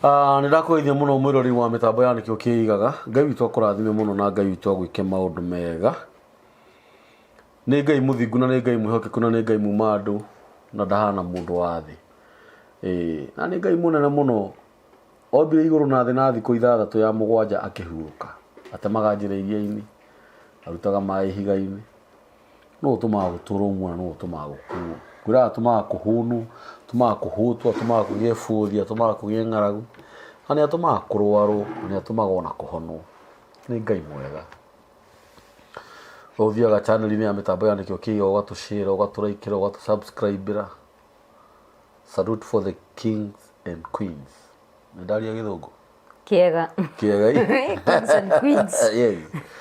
Ah, nĩ ndakũgeithia mũno mwĩrori wa mĩtambo ya nĩkĩo kĩigaga. Ngai witũ akũrathime mũno na Ngai witũ agwĩke maũndũ mega. Nĩ Ngai mũthingu na nĩ Ngai mwĩhokeku na nĩ Ngai muma andũ na ndahana mũndũ wa thĩ. Ĩĩ, na nĩ Ngai mũnene mũno. Ombire igũrũ na thĩ na thikũ ithathatũ ya mũgwanja akĩhurũka. Atemaga njĩra iria-inĩ, arutaga maĩ ihiga-inĩ. Nũ ũtũmaga gũtũrwo muoyo na nũ ũtũmaga gũkuo. Ngwĩraga atũmaga kũhũnwo, atũmaga kũhũtwo, atũmaga kũgĩe bũthi, atũmaga kũgĩe ng'aragu, na nĩ atũmaga kũrwarwo, na nĩ atũmaga ona kũhonwo. Nĩ Ngai mwega. Ũthiaga channel -inĩ ya mĩtambo ya nĩkĩo kĩiga ũgatũ share, ũgatũ like ra, ũgatũ subscribe ra. Salute for the kings and queens. Nĩ ndaria gĩthũngũ? Kĩega. Kĩega. Kings and queens. Yes.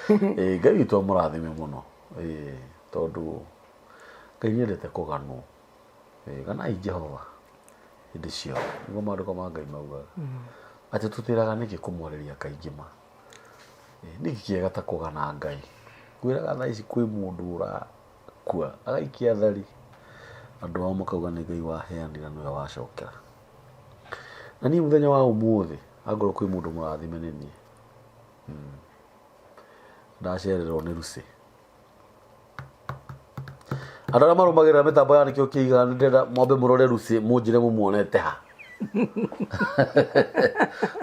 Eh, Ngai witũ amũrathime mũno. Eh, tondũ Ngai nĩendete kũganwo. Eh, ganai Jehova hĩndĩ ciothe. Nĩguo maandĩko ma Ngai maugaga. Atĩ tũtĩraga nĩkĩ kũmwarĩria kaingĩ ma. Eh, nĩkĩ kĩega ta kũgana Ngai. Ngwĩraga thaa ici kwĩ mũndũ ũrakua agaikia thari. Andũ ao makauga nĩ Ngai waheanire nĩwe wacokera. Na niĩ mũthenya wa ũmũthĩ angorwo kwĩ mũndũ mũrathime nĩ niĩ. Ndacererwo nĩ Lucy. Andũ arĩa marũmagĩrĩra mĩtambo ya nĩkĩo kĩiga nĩ ndĩrenda mwambe mũrore Lucy mũnjĩre mũmuonete ha.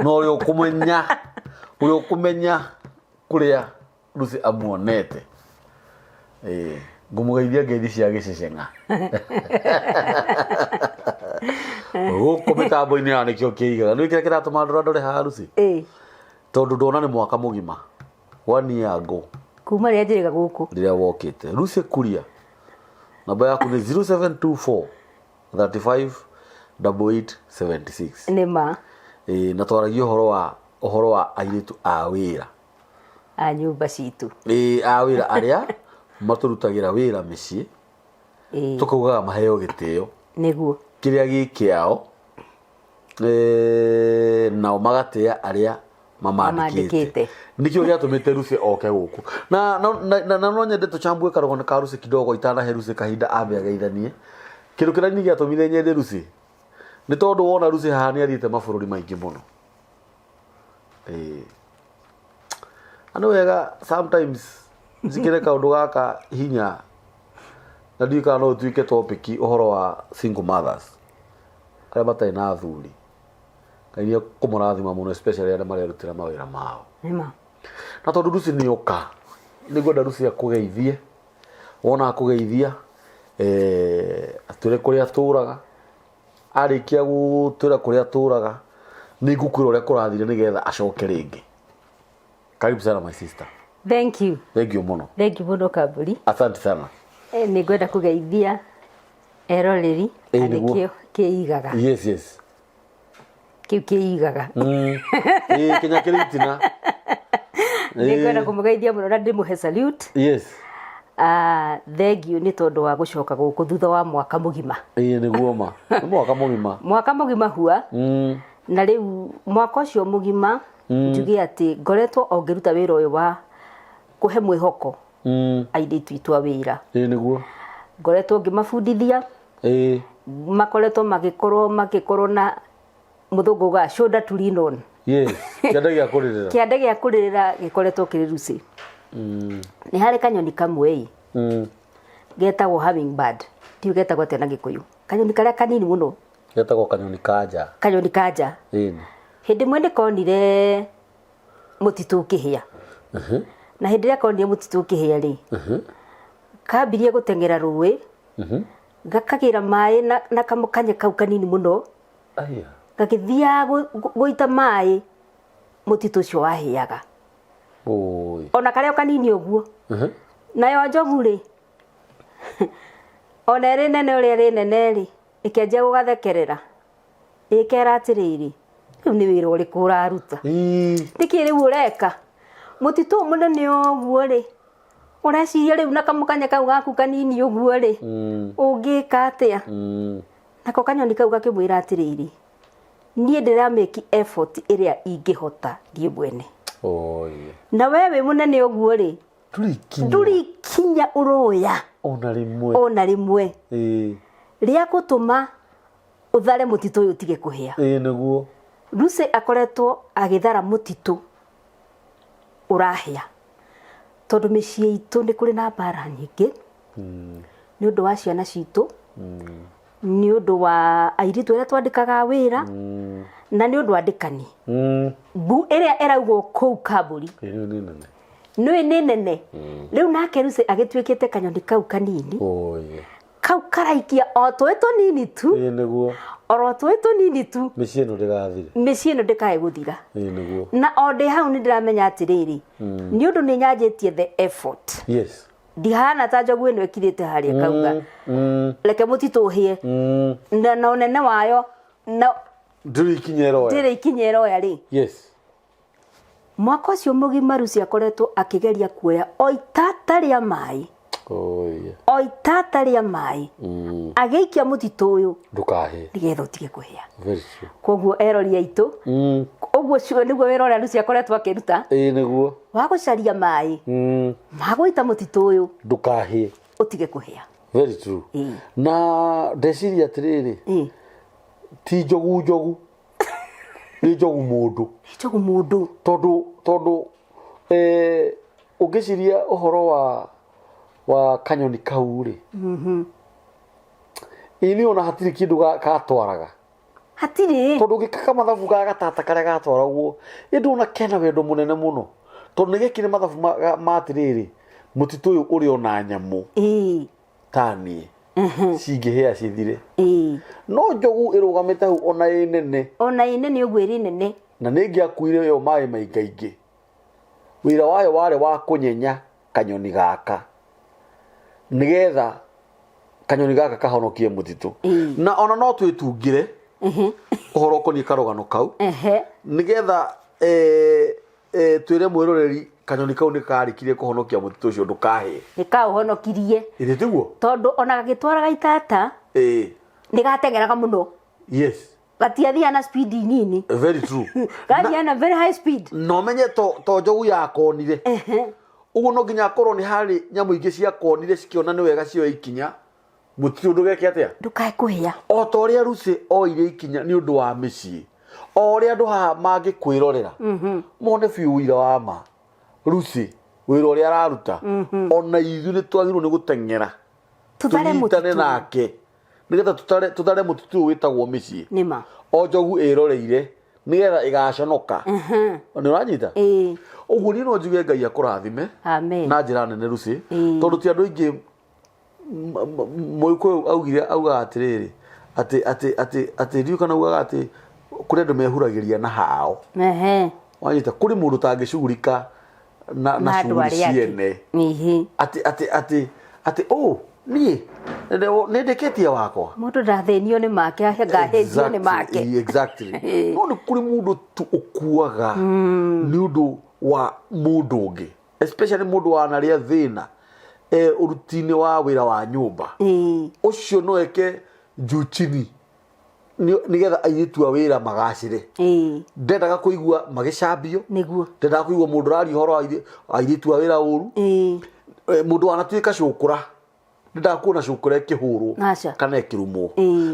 No ũrĩa ũkũmenya ũrĩa ũkũmenya kũrĩa Lucy amuonete. Ĩĩ, ngũmũgeithia ngeithi cia gĩceceng'a. Gũkũ mĩtambo-inĩ ya nĩkĩo kĩigaga. Nĩ kĩrĩa kĩratũma ndora ndore haha Lucy? Ĩĩ. Tondũ ndona nĩ mwaka mũgima. One year ago. Kuma rĩrĩa njĩrĩga gũkũ. Rĩrĩa wokĩte. Lucy Kuria. Namba yaku nĩ 0724 35 88 76. Nĩ ma. Ĩĩ, na twaragia ũhoro wa ũhoro wa airĩtu a wĩra. A nyũmba citũ. Ĩĩ, a wĩra arĩa matũrutagĩra wĩra mĩciĩ. Ĩĩ. Tũkaugaga maheo gĩtĩo. Nĩguo. Kĩrĩa gĩ kĩao. Eh, nao magatĩa arĩa mamandĩkĩte Mamandĩkĩte. nĩkĩo gĩatũmĩte Lucy oke gũkũ na na, na, na, na no nyende tũchambue karũgano ka Lucy kidogo itanahe Lucy kahinda ambe ageithanie kĩndũ kĩrĩa niĩ gĩatũmire nyende Lucy nĩ tondũ wona Lucy haha nĩ athiĩte mabũrũri maingĩ mũno. Ĩĩ. Na nĩ wega sometimes njĩkĩre kaũndũ gaka hinya na ndiũĩ kana no ũtuĩke topic ũhoro wa single mothers arĩa matarĩ na athuri. Ngai nĩ ekũmũrathima mũno especially arĩa marerutĩra mawĩra mao. Nĩma. Na tondũ Lucy nĩ oka, nĩ ngwenda Lucy akũgeithie. Wona akũgeithia, eh, atwĩre kũrĩa atũraga. Arĩkia gũtwĩra kũrĩa atũraga, nĩ ngũkwĩra ũrĩa kũrathire nĩgetha acoke rĩngĩ. Karibu sana my sister. Thank you. Thank you mũno. Thank you mũno Kambũri. Asante sana. Eh, nĩ ngwenda kũgeithia eroreri Ĩĩ, na nĩguo. nĩkĩo kĩigaga. Yes. Kĩu kĩigaga. Ĩĩ, kinya kĩrĩ itina. Nĩ ngwenda kũmũgeithia mũno na ndĩmũhe salute. Yes. Ah, thank you nĩ tondũ wa gũcoka gũkũ thutha wa mwaka mũgima. Ĩĩ, nĩguo ma. Nĩ mwaka mũgima. Mwaka mũgima hua. Na rĩu mwaka ũcio mũgima njuge atĩ ngoretwo o ngĩruta wĩra ũyũ wa kũhe mwĩhoko airĩtu aitũ a wĩra. Ĩĩ, nĩguo. Ngoretwo ngĩmabundithia. Ĩĩ. Makoretwo magĩkorwo magĩkorwo na mũthũngũ ugaga shoulder to lean on. Yes. Kĩande gĩa kũrĩrĩra. Kĩande gĩa kũrĩrĩra gĩkoretwo kĩrĩ Lucy. Nĩ harĩ kanyoni kamwe ĩ. Getagwo hummingbird. Ndiũĩ getagwo atĩa na Gĩkũyũ. Kanyoni karĩa kanini mũno. Getagwo kanyoni ka nja. Kanyoni ka nja. Ĩni. Hĩndĩ ĩmwe nĩ konire mũtitũ ũkĩhĩa. Na hĩndĩ ĩrĩa konire mũtitũ ũkĩhĩa rĩ, kambirie gũteng'era rũĩ, gakagĩra maĩ na kamũkanye kau kanini mũno, Aya. gagĩthiaga gũita maĩ mũtitũ ũcio wahĩaga. Oi. Ona karĩa o kanini ũguo. Nayo njogu rĩ, ona ĩrĩ nene ũrĩa ĩrĩ nene rĩ, ĩkĩanjia gũgathekerera. Ĩkera atĩrĩrĩ, rĩu nĩ wĩra ũrĩkũ ũraruta? Nĩkĩ rĩu ũreka? Mũtitũ ũyũ mũnene ũguo rĩ, ũreciria rĩu na kamũkanya kau gaku kanini ũguo rĩ, ũngĩka atĩa? Nako kanyoni kau gakĩmwĩra atĩrĩrĩ, niĩ ndĩra make effort ĩrĩa ingĩhota niĩ mwene. Oi. Na we wĩ mũnene ũguo rĩ, Ndũrĩ ikinya. ndũrĩ ikinya ũroya. Ona rĩmwe. Ona rĩmwe. Ĩĩ. Rĩa gũtũma ũthare mũtitũ ũyũ ũtige kũhĩa. Ĩĩ, nĩguo. Lucy akoretwo agĩthara mũtitũ ũrahĩa tondũ mĩciĩ itũ nĩ kũrĩ na mbara nyingĩ nĩ ũndũ wa ciana citũ, nĩ ũndũ wa airĩtu arĩa twandĩkaga wĩra, na nĩ ũndũ andĩkani. Mbu ĩrĩa ĩraugwo kũu kambũri. Ĩ, rĩu nĩ nene. Nĩ nĩ nene. Rĩu nake Lucy agĩtuĩkĩte kanyoni kau kanini. Oye. Kau karaikia o tũĩ tũnini tu. Ĩ nĩguo. Oro tũĩ tũnini tu. Mĩciĩ ĩno ndĩgathire. Mĩciĩ ĩno ndĩkae gũthira. Ĩ nĩguo. Na o ndĩ hau nĩ ndĩramenya atĩrĩrĩ, nĩ ũndũ nĩ nyanjĩtie the effort. Yes. Ndihana ta njogu ĩno ĩkirĩte harĩa kauga. Reke mũtitũ ũhĩe. Na ũnene wayo na Ndĩrĩ ikinya ĩroya. Ndĩrĩ ikinya ĩroya rĩ. Yes. Mwaka ũcio mũgima Lucy akoretwo akĩgeria kuoya o itata rĩa maĩ. Oye. O itata rĩa maĩ. Agĩikia mũtitũ ũyũ. Ndũkahĩe. Nĩgetha ũtige kũhĩa. Very true. Koguo erori aitũ. Ũguo ũcio nĩguo wĩra ũrĩa Lucy akoretwo akĩruta. Ĩĩ nĩguo. Wa gũcaria maĩ. Ma gũita mũtitũ ũyũ. Ndũkahĩe. Ũtige kũhĩa. Very true. Ĩĩ. Na ndeciria atĩrĩrĩ. Ĩĩ. Ti njogu njogu. Nĩ njogu mũndũ. Nĩ njogu mũndũ. Tondũ, tondũ, ũngĩciria ũhoro wa kanyoni kau rĩ. Ĩ nĩ ona hatirĩ kĩndũ gatwaraga. Hatirĩ. Tondũ ũngĩkaka mathabu ga gatata karĩa gatwaragwo, ĩndĩ ona kena wendo mũnene mũno. Tondũ nĩ gekire mathabu ma atĩrĩrĩ, mũtitũ ũyũ ũrĩ ona nyamũ. Ta niĩ. Cingĩhĩa cithire. No njogu ĩrũgamĩte hau ona ĩ nene. Ona ĩ nene ũguo ĩrĩ nene. Na nĩ ĩngĩakuire yo maĩ maingaingĩ. Wĩra wayo warĩ wa kũnyenya kanyoni gaka. Nĩgetha kanyoni gaka kahonokie mũtitũ. Na ona no twĩtungĩre ũhoro ũkoniĩ karũgano kau. Nĩgetha, twĩre mwĩroreri kanyoni kau nĩ karĩkirie kũhonokia mũtitũ ũcio ndũkahĩe. Nĩ kaũhonokirie. Ĩthĩ tiguo? Tondũ ona gagĩtwaraga itata, nĩ gateng'eraga mũno. Yes. Gatiathiaga na speed nini. Very true. Gathiaga na very high speed. Na ũmenye to njogu yakonire. Ũguo no nginya akorwo nĩ harĩ nyamũ ingĩ ciakonire cikĩona nĩ wega cioe ikinya. Mũtitũ ndũgeke atĩa? Ndũkae kũhĩa. O ta ũrĩa Lucy oire ikinya nĩ ũndũ wa mĩciĩ. O ũrĩa andũ haha mangĩkwĩrorera. Mone biũ ũira wa ma. Lucy, wĩra ũrĩa araruta. Ona ithuĩ nĩ twagĩrĩirwo nĩ gũteng'era. Tũthare Tũnyitane mũtitũ. nake. Nĩgetha tũthare mũtitũ ũyũ wĩtagwo mĩciĩ. Nĩma. O njogu ĩroreire nĩgetha ĩgaconoka. Nĩ ũranyita? Ĩĩ. Ũguo niĩ no njuge Ngai akũrathime. Amen. Na njĩra nene Lucy. Ĩĩ. Tondũ ti andũ aingĩ Mũgĩkũyũ augire augaga atĩrĩrĩ, atĩ, atĩ, atĩ, atĩ ndiũĩ kana augaga atĩ kũrĩ andũ mehuragĩria na hao. Wanyita, kũrĩ mũndũ ũtangĩcugurika na Na andũ cuguri arĩa angĩ. ciene. Atĩ, atĩ, atĩ, atĩ, oh, niĩ, nĩ ndĩkĩtie wakwa. Mũndũ ndathĩnio nĩ make, ngahĩnjio nĩ make. Exactly. No nĩ kũrĩ mũndũ tu ũkuaga nĩ ũndũ wa mũndũ ũngĩ. Especially mũndũ wanarĩa thĩna, ũruti-inĩ wa wĩra wa nyũmba. Ũcio no eke juu chini nĩgetha airĩtu a wĩra magacĩre. Ndendaga kũigua magĩcambio. Nĩguo. Ndendaga kũigua mũndũ ũraria ũhoro wa airĩtu a wĩra ũru. Mũndũ wanatuĩka cũkũra. Ndendaga kuona cũkũra ĩkĩhũrwo Aca. kana ĩkĩrumwo.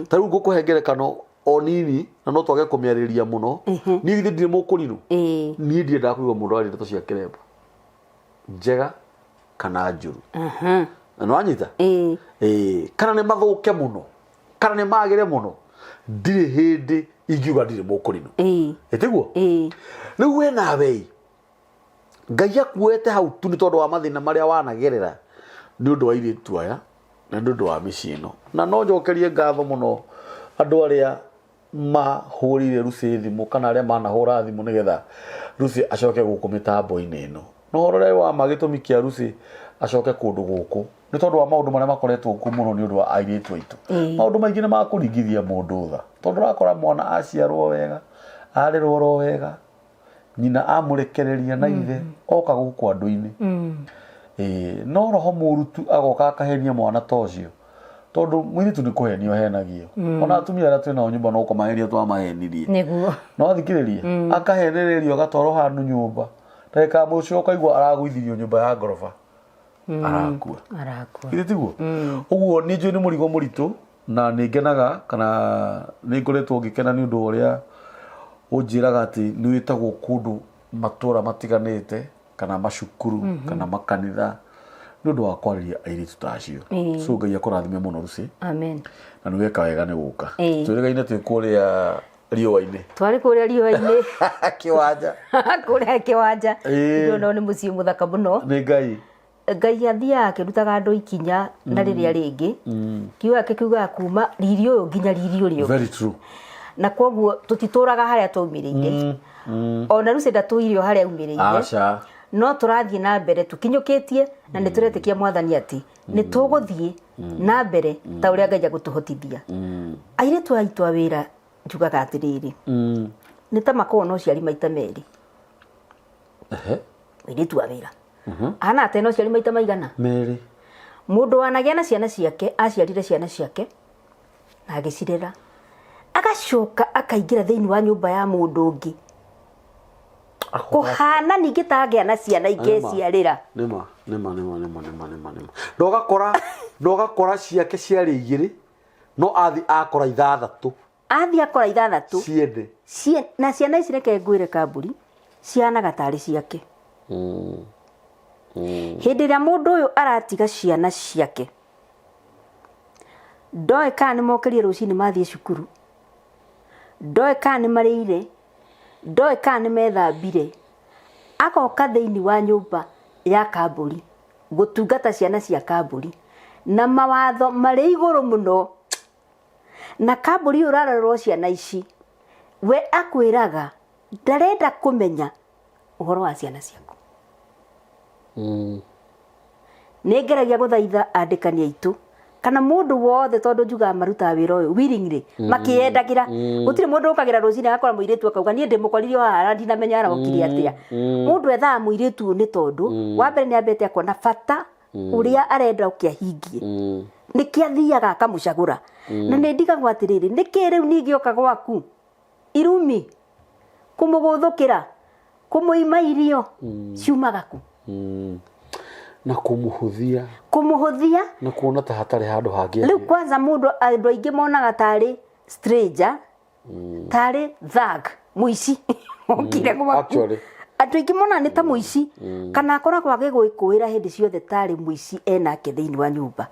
Ta rĩu ngũkũhe ngerekano o nini na no twage kũmĩarĩrĩria mũno. Niĩ githĩ ndirĩ mũkũrinũ? Niĩ ndiendaga kũigua mũndũ aria ndeto cia kĩremba. Njega kana njũru. Na nĩ wanyita? Kana nĩ mathũke mũno, kana nĩ magĩre mũno, ndirĩ hĩndĩ ingiuga ndirĩ mũkũrinũ. Ĩ tiguo? Rĩu we nawe Ngai akuoete hau tu nĩ tondũ wa mathĩna marĩa wanagerera nĩ ũndũ wa airĩtu aya na nĩ ũndũ wa mĩciĩ ĩno. Na no njokerie ngatho mũno andũ arĩa mahũrire Lucy thimũ kana arĩa manahũra thimũ nĩgetha Lucy acoke gũkũ mĩtambo-inĩ ĩno. No ũhoro ũrĩa wa ma gĩtũmi kĩa Lucy acoke kũndũ gũkũ nĩ tondũ wa maũndũ marĩa makoretwo kuo mũno nĩ ũndũ wa airĩtu aitũ. Maũndũ maingĩ nĩ makũringithia mũndũ tha, tondũ ũrakora mwana aciarwo wega, arerwo oro wega, nyina amũrekereria na ithe oka gũkũ andũ-inĩ. No roho mũru tu agoka akahenia mwana ta ũcio, tondũ mũirĩtu nĩ kũhenio ahenagio. Ona atumia arĩa twĩnao nyũmba no kũmaheria twamahenirie. Nĩguo. No athikĩrĩrie, akahenererio agatwarwo handũ nyũmba, ndagĩka ya mũico ũkaigua aragũithirio nyũmba ya ngoroba. Arakua. Arakua. Githĩ tiguo? Ũguo niĩ njũĩ nĩ mũrigo mũritũ na nĩ ngenaga kana nĩ ngoretwo ngĩkena nĩ ũndũ wa ũrĩa Ũnjĩraga atĩ nĩ wĩtagwo kũndũ matũra matiganĩte kana macukuru kana makanitha nĩ ũndũ wa kwarĩria airĩtu ta acio. So Ngai akũrathime mũno Lucy. Amen. Na nĩ weka wega nĩ gũka. Twĩrĩgaine twĩ kũrĩa riũa-inĩ. Twarĩ kũrĩa riũa-inĩ. Kĩwanja. Kũrĩa kĩwanja. Ndĩrona nĩ mũciĩ mũthaka mũno. Nĩ Ngai. Ngai athiaga akĩrutaga andũ ikinya na rĩrĩa rĩngĩ. Kiugo gĩake kiugaga kuma riri ũyũ nginya riri ũrĩa ũngĩ. Very true. Na koguo tũtitũraga harĩa twaumĩrĩire. Ona Lucy ndatũire o harĩa aumĩrĩire. Aca. No tũrathiĩ na mbere tũkinyũkĩtie na nĩ tũretĩkia Mwathani atĩ nĩ tũgũthiĩ na mbere ta ũrĩa Ngai agũtũhotithia. Airĩtu aitũ a wĩra njugaga atĩrĩrĩ, nĩ ta makoragwo na ũciari maita merĩ. Mũirĩtu wa wĩra ahana atĩ na ũciari maita maigana? Merĩ. Mũndũ wanagĩa na ciana ciake, aciarire ciana ciake na agĩcirera, agacoka akaingĩra thĩinĩ wa nyũmba ya mũndũ ũngĩ kũhana ningĩ ta agĩa na ciana ingĩciarĩra. Nĩma nĩma nĩma nĩma nĩma nĩma nĩma. Ndogakora ndogakora ciake ciarĩ igĩrĩ no athi akora ithathatũ. Athi akora ithathatũ. Ciende. Na ciana ici reke ngwĩre kamburi cihanaga tarĩ ciake. Hĩndĩ ĩrĩa mũndũ ũyũ aratiga ciana ciake ndoĩ kana nĩ mokĩrire rũcinĩ mathiĩ cukuru, ndoĩ kana nĩ marĩire, ndoĩ kana nĩ methambire, agoka thĩinĩ wa nyũmba ya kamburi gũtungata ciana cia kamburi na mawatho marĩ igũrũ mũno. Na kamburi ũyũ ũrarorerwo ciana ici we akwĩraga ndarenda kũmenya ũhoro wa ciana ciaku. Nĩ ngeragia gũthaitha andĩkani aitũ kana mũndũ wothe tondũ njugaga marutaga wĩra ũyũ willingly makĩyendagĩra. Gũtirĩ mũndũ ũkagĩra rũcinĩ agakora mũirĩtu akauga niĩ ndĩmũkorire o haha ndinamenya arokire atĩa. Mũndũ ethaga mũirĩtu ũyũ nĩ tondũ wa mbere nĩ ambete akona bata ũrĩa arenda ũke ahingie. Nĩkĩo athiaga akamũcagũra. Na nĩ ndigagwo atĩrĩrĩ, nĩkĩ rĩu ningĩ oka gwaku irumi kũmũgũthũkĩra kũmũima irio ciumaga kũ? Na kũmũhũthia. Kũmũhũthia. Na kuona ta hatarĩ handũ hangĩ. Rĩu kwanza mũndũ andũ aingĩ monaga tarĩ stranger, tarĩ thug, mũici okire gwaku. Andũ aingĩ monaga nĩ ta mũici kana akoragwo agĩgwĩkũĩra hĩndĩ ciothe tarĩ mũici enake thĩinĩ wa nyũmba.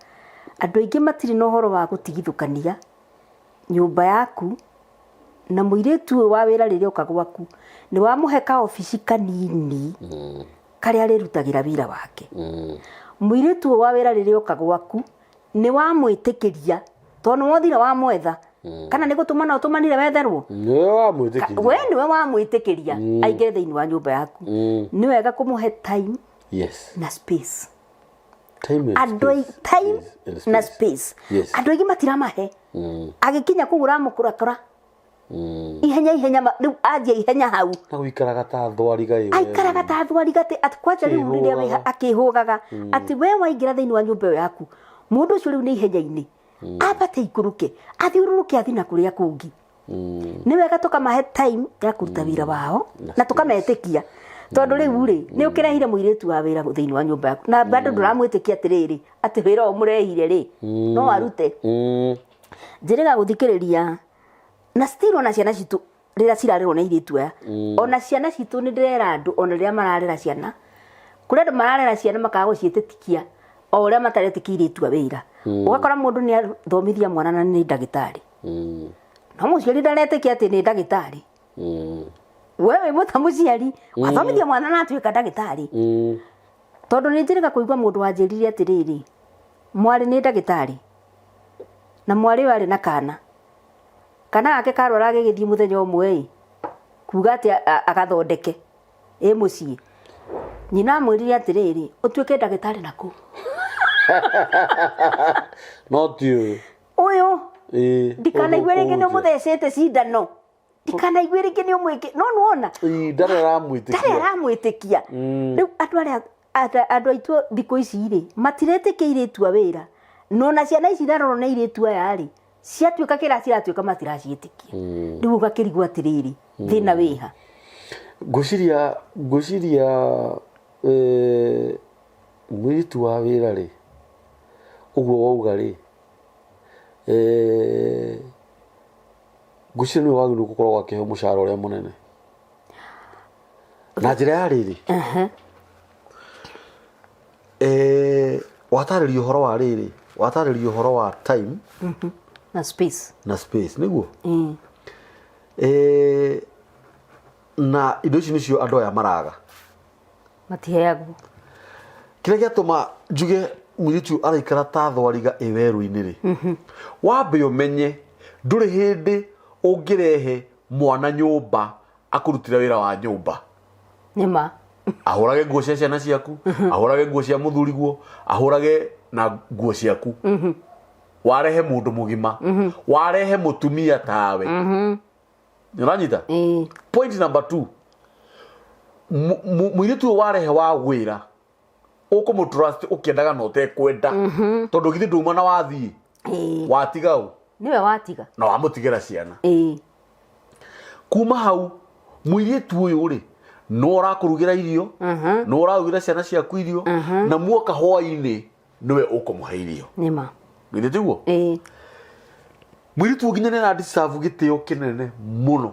Andũ aingĩ matirĩ na ũhoro wa gũtigithũkania nyũmba yaku na mũirĩtu ũyũ wa wĩra rĩrĩa oka gwaku nĩ wamũhe ka obici kanini karĩa arĩrutagĩra wĩra wake. Mũirĩtu ũyũ wa wĩra rĩrĩa oka gwaku nĩ wamwĩtĩkĩria tondũ nĩ wothire wamwetha kana nĩ gũtũmana ũtũmanire wetherwo. Nĩwe wamwĩtĩkĩria. We nĩwe wamwĩtĩkĩria aingĩre thĩinĩ wa nyũmba yaku. Nĩ wega kũmũhe time na space. Time and space. Time na space. Andũ aingĩ matiramahe. Agĩkinya kũu ũramũkũrakũra. Ihenya ihenya rĩu anjia ihenya hau. Na gũikaraga ta thwariga ĩyo. Aikaraga ta thwariga atĩ kwanja rĩu rĩrĩa wĩ akĩhũgaga atĩ we waingĩra thĩinĩ wa nyũmba ĩyo yaku mũndũ ũcio rĩu nĩ ihenya-inĩ ambate ikũrũke athiũrũrũke athiĩ na kũrĩa kũngĩ. Nĩ wega tũkamahe time ya kũruta wĩra wao na tũkametĩkia tondũ rĩu rĩ nĩ ũkĩrehire mũirĩtu wa wĩra thĩinĩ wa nyũmba yaku na bado ndũramwĩtĩkia atĩrĩrĩ atĩ wĩra ũyũ mũrehire rĩ no arute. Njĩrĩga gũthikĩrĩria na still ona ciana citũ rĩrĩa cirarerwo nĩ airĩtu aya ona ciana citũ nĩ ndĩrera andũ ona rĩrĩa mararera ciana kũrĩ andũ mararera ciana makaga gũciĩtĩkia o ũrĩa mataretĩkia airĩtu a wĩra. Ũgakora mũndũ nĩ athomithia mwana na nĩ ndagĩtarĩ no mũciari ndaretĩkia atĩ nĩ ndagĩtarĩ. We wĩ mũta mũciari wathomithia mwana na atuĩka ndagĩtarĩ. Tondũ nĩ njĩrĩga kũigua mũndũ wanjĩrire atĩrĩrĩ mwarĩ nĩ ndagĩtarĩ na mwarĩ ũyũ arĩ na kana kana gake karwara gĩgĩthiĩ mũthenya ũmwe ĩ kuga atĩ agathondeke ĩ mũciĩ nyina amwĩrire atĩrĩrĩ ũtuĩke ndagĩtarĩ nakũ. No ti ũyũ. Ũyũ ndikanaigue rĩngĩ nĩ ũmũthecete cindano ndikanaigue rĩngĩ nĩ ũmwĩke no nĩwona ndarĩ aramwĩtĩkia. Ndarĩ aramwĩtĩkia. Rĩu andũ arĩa andũ aitũ thikũ ici rĩ matiretĩkia airĩtu a wĩra no na ciana ici irarorwo nĩ airĩtu aya rĩ ciatuĩka kĩrĩa ciratuĩka matiraciĩtĩkia. Rĩu ũgakĩrigwo atĩrĩrĩ thĩna wĩha. Ngwĩciria mũirĩtu wa wĩra rĩ ũguo wauga rĩ Ngwĩciria nĩwe wagĩrĩirwo gũkorwo akĩheo mũcara ũrĩa mũnene na njĩra ya rĩrĩ. Watarĩria ũhoro wa rĩrĩ, watarĩria ũhoro wa time na space. Na space nĩguo. Na indo ici nĩcio andũ aya maraga. Matiheagwo. Kĩrĩa gĩatũma njuge mũirĩtu ũyũ araikara ta thwariga ĩ werũ-inĩ rĩ, wambe ũmenye ndũrĩ hĩndĩ ũngĩrehe mwana nyũmba akũrutĩre wĩra wa nyũmba. Nĩ ma. Ahũrage nguo cia ciana ciaku, ahũrage nguo cia mũthuriguo, ahũrage na nguo ciaku. Warehe mũndũ mũgima, warehe mũtumia tawe. Ũranyita? Ĩĩ. Point number 2, mũirĩtu ũyũ warehe wa wĩra ũkũmũ trust ũkĩendaga na ũtekwenda, tondũ githĩ nduma na wathiĩ watiga ũ? Nĩwe watiga. Na wamũtigĩra ciana. Ĩĩ. Kuma hau mũirĩtu ũyũ rĩ, no ũrakũrugĩra irio, no ũrarugĩra ciana ciaku irio, na muoka hwainĩ nĩwe ũkũmũhe irio. Nĩ ma. Githĩ tiguo? Ĩĩ. Mũirĩtu ũyũ nginya nĩ ara deserve gĩtĩo kĩnene mũno,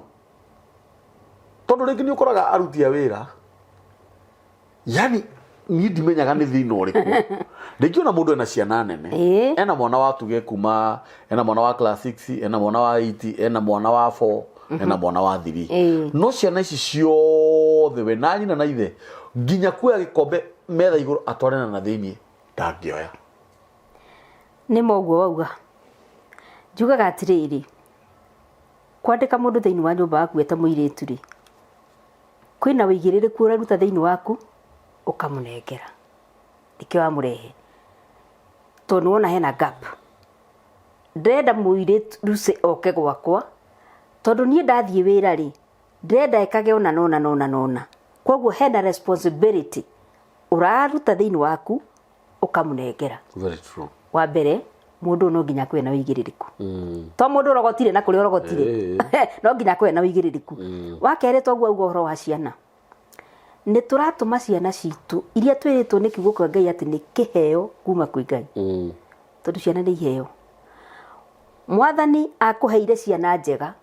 tondũ rĩngĩ nĩ ũkoraga aruti a wĩra, yani niĩ ndimenyaga nĩ thĩna ũrĩkũ. Rĩngĩ ona mũndũ ena ciana nene, ena mwana wa tuge kuma ena mwana wa class 6, ena mwana wa 8, ena mwana wa 4, ena mwana wa 3. No ciana ici ciothe we na nyina na ithe nginya kuoya gĩkombe metha igũrũ atwarana na thĩiniĩ ndangĩoya. Nĩ ma ũguo wauga. Njugaga atĩrĩrĩ, kwandĩka mũndũ thĩinĩ wa nyũmba yaku eta mũirĩtu rĩ, kwĩna ũigĩrĩrĩku ũraruta thĩinĩ waku ũkamũnengera, nĩkĩo wamũrehe, tondũ nĩwona hena gap. Ndĩrenda mũirĩtu Lucy oke gwakwa, tondũ niĩ ndathiĩ wĩra rĩ, ndĩrenda ekage ũna na ũna na ũna na ũna. Koguo hena responsibility ũraruta thĩinĩ waku ũkamũnengera. Very true. Wa mbere, mũndũ ũyũ no nginya akorwo na ũigĩrĩrĩku. To mũndũ ũrogotire na kũrĩa ũrogotire. No nginya akorwo na ũigĩrĩrĩku. Wa kerĩ, toguo auga ũhoro wa ciana, nĩ tũratũma ciana citũ iria twĩrĩtwo nĩ kiugo kĩa Ngai atĩ nĩ kĩheo kuma kwĩ Ngai. Tondũ ciana nĩ iheo. Mwathani akũheire ciana njega,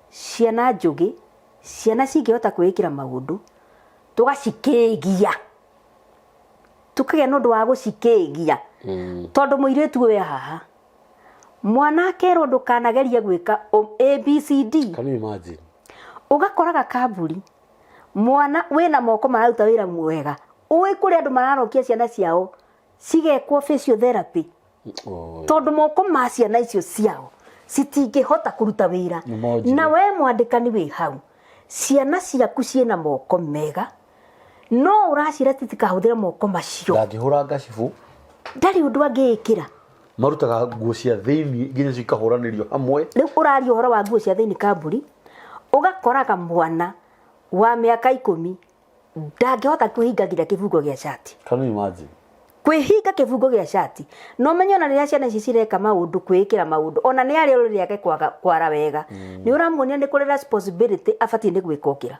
ciana njũgĩ, ciana cingĩhota kwĩĩkĩra maũndũ, tũgacikĩgia. Tũkagĩa na ũndũ wa gũcikĩgia. Tondũ mũirĩtu ũyũ e haha, mwana akerwo ndũkanagerie gwĩka ABCD. Can you imagine? Ũgakoraga kamburi, mwana wĩna moko mararuta wĩra mwega, ũĩ kũrĩ andũ mararokia ciana ciao cigekwo physiotherapy. Tondũ moko ma ciana icio ciao citingĩhota kũruta wĩra. Nĩ monjire. Na we mwandĩkani wĩ hau, ciana ciaku ciĩna moko mega, no ũracira citikahũthĩre moko macio. Ndangĩhũra ngacibũ. Ndarĩ ũndũ angĩĩkĩra. Marutaga nguo cia thĩiniĩ nginya cikahũranĩrio hamwe. Rĩu ũraria ũhoro wa nguo cia thĩiniĩ kamburi, ũgakoraga mwana wa mĩaka 10 ndangĩhota kwĩhinga nginya kĩbungo gĩa cati. Can you imagine? Kwĩhinga kĩbungo gĩa cati. No ũmenye ona rĩrĩa ciana ici cireka maũndũ, kwĩĩkĩra maũndũ, ona nĩ arĩa rũrĩrĩ rĩake kwara wega. Nĩ ũramuonia nĩ kũrĩ responsibility abatiĩ nĩ gwĩka ũkĩra.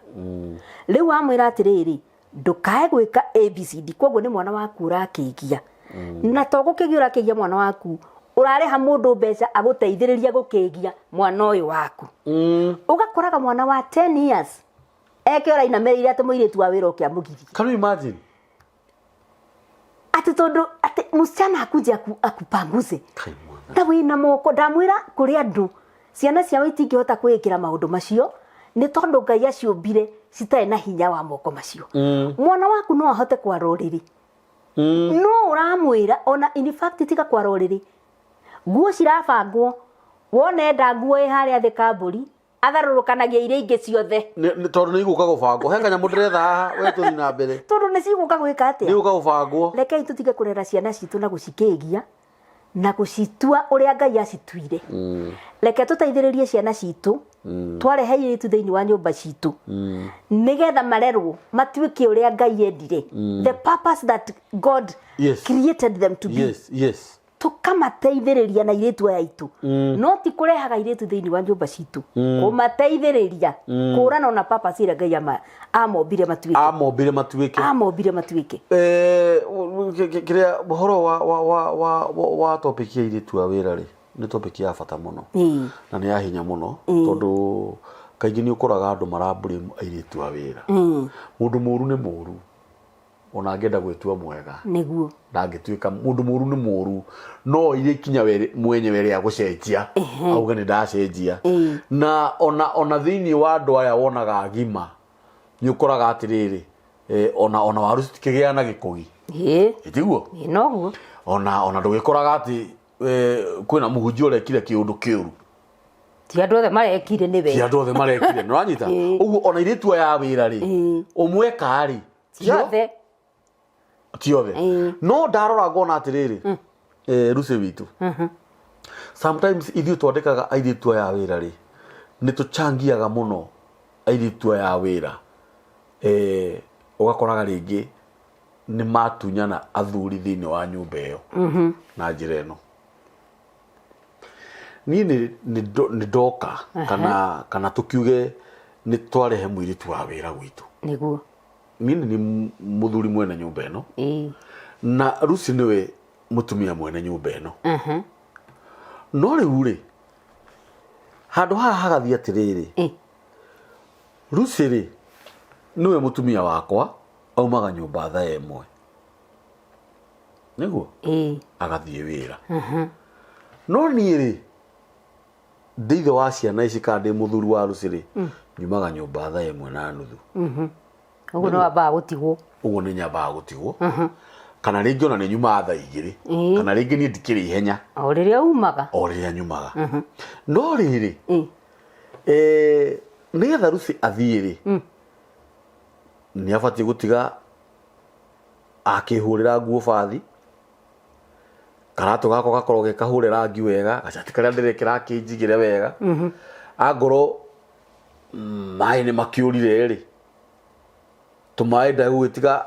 Rĩu wamwĩra atĩrĩrĩ, ndũkae gwĩka ABCD, koguo nĩ mwana waku ũrakĩgia. Na to gũkĩgia ũrakĩgia mwana waku, ũrarĩha mũndũ mbeca agũteithĩrĩrie gũkĩgia mwana ũyũ waku. Ũgakoraga mwana wa 10 years eke ũrainamĩrĩire atĩ mũirĩtu wa wĩra ũke amũgirie. Can you imagine? Atĩ tondũ atĩ msichana akuje akupanguze. Kai mwana. Ta wĩna moko, ndamwĩra kũrĩ andũ ciana ciao itingĩhota kwĩĩkĩra maũndũ macio nĩ tondũ Ngai aciũmbire citarĩ na hinya wa moko macio. Mwana waku no ahote kwara ũrĩrĩ. No ũramwĩra ona in fact tiga kwara ũrĩrĩ, nguo cirabangwo, wona enda nguo ĩ harĩa thĩ kambũri, atharũrũkanagia iria ingĩ ciothe. Nĩ tondũ nĩ igũka gũbangwo. He kanyamũ ndĩretha haha, we tũthiĩ na mbere. Tondũ nĩ cigũka gwĩka atĩa? Nĩ igũka gũbangwo. Rekei tũtige kũrera ciana citũ na gũcikĩgia na gũcitua ũrĩa Ngai acituire. Reke tũteithĩrĩrie ciana citũ, twarehe airĩtu thĩinĩ wa nyũmba citũ, nĩgetha marerwo matuĩke ũrĩa Ngai endire. The purpose that God created them to be. Yes, yes. Tũkamateithĩrĩria na airĩtu aya aitũ. No ti kũrehaga airĩtu thĩinĩ wa nyũmba citũ. Kũmateithĩrĩria. Kũrana ona purpose ĩrĩa Ngai amombire matuĩke. Amombire matuĩke. Amombire matuĩke. Kĩrĩa ũhoro wa topic ya airĩtu a wĩra rĩ, Nĩ topic ya bata mũno Ĩĩ. na nĩ ya hinya mũno, tondũ kaingĩ nĩ ũkoraga andũ marambũrĩ airĩtu a wĩra. Mũndũ mũru nĩ mũru, ona angĩenda gwĩtua mwega, ndangĩtuĩka. Mũndũ mũru nĩ mũru, no iria ikinya mwenyewe rĩa gũcenjia, auge nĩ ndacenjia. Na ona thĩinĩ wa andũ aya wonaga agima, nĩ ũkoraga atĩrĩrĩ, ona waru citikĩgĩa na gĩkũgi. Ĩtiguo? Ĩĩ, noguo. Ona ndũgĩkoraga atĩ kwĩna mũhunjia ũrekire kĩũndũ kĩũru. Ti andũ othe marekire nĩwe. Ti andũ othe marekire, nĩ ũranyita? Ũguo ona airĩtu aya a wĩra rĩ, ũmwe ka rĩ, ti othe. Ti othe. No ndarora ngona atĩrĩrĩ, Lucy witũ, sometimes ithuĩ twandĩkaga airĩtu aya a wĩra rĩ, nĩ tũchangiaga mũno airĩtu aya a wĩra. Ũgakoraga rĩngĩ nĩ matunyana athuri thĩinĩ wa nyũmba ĩyo na njĩra ĩno. Niĩ nĩ ndoka kana tũkiuge nĩ twarehe mũirĩtu wa wĩra gwitũ. Niĩ nĩ niĩ mũthuri mwene nyũmba ĩno, na Lucy nĩwe mũtumia mwene nyũmba ĩno. No rĩu rĩ, handũ haha hagathiĩ atĩrĩrĩ, Lucy rĩ, nĩwe mũtumia wakwa, aumaga nyũmba thaa 1 nĩguo agathiĩ wĩra. No niĩ rĩ, ndĩ ithe wa ciana ici kana ndĩ mũthuri wa Lucy rĩ, nyumaga nyũmba thaa 1:30. Ũguo nĩ wambaga gũtigwo. Ũguo nĩ nyambaga gũtigwo, kana rĩngĩ ona nĩ nyumaga thaa 2, kana rĩngĩ niĩ ndikĩrĩ ihenya. O rĩrĩa umaga. O rĩrĩa nyumaga. No rĩrĩ, nĩgetha Lucy athiĩ rĩ, nĩ abatiĩ gũtiga akĩhũrĩra nguo bathi, karatũ gakwa gakorwo ge kahũre rangi wega, gacati karĩa ndĩrekĩra akĩnjigĩre wega. Angorwo maĩ nĩ makĩũrire rĩ, tũmaĩ ndagũgĩtiga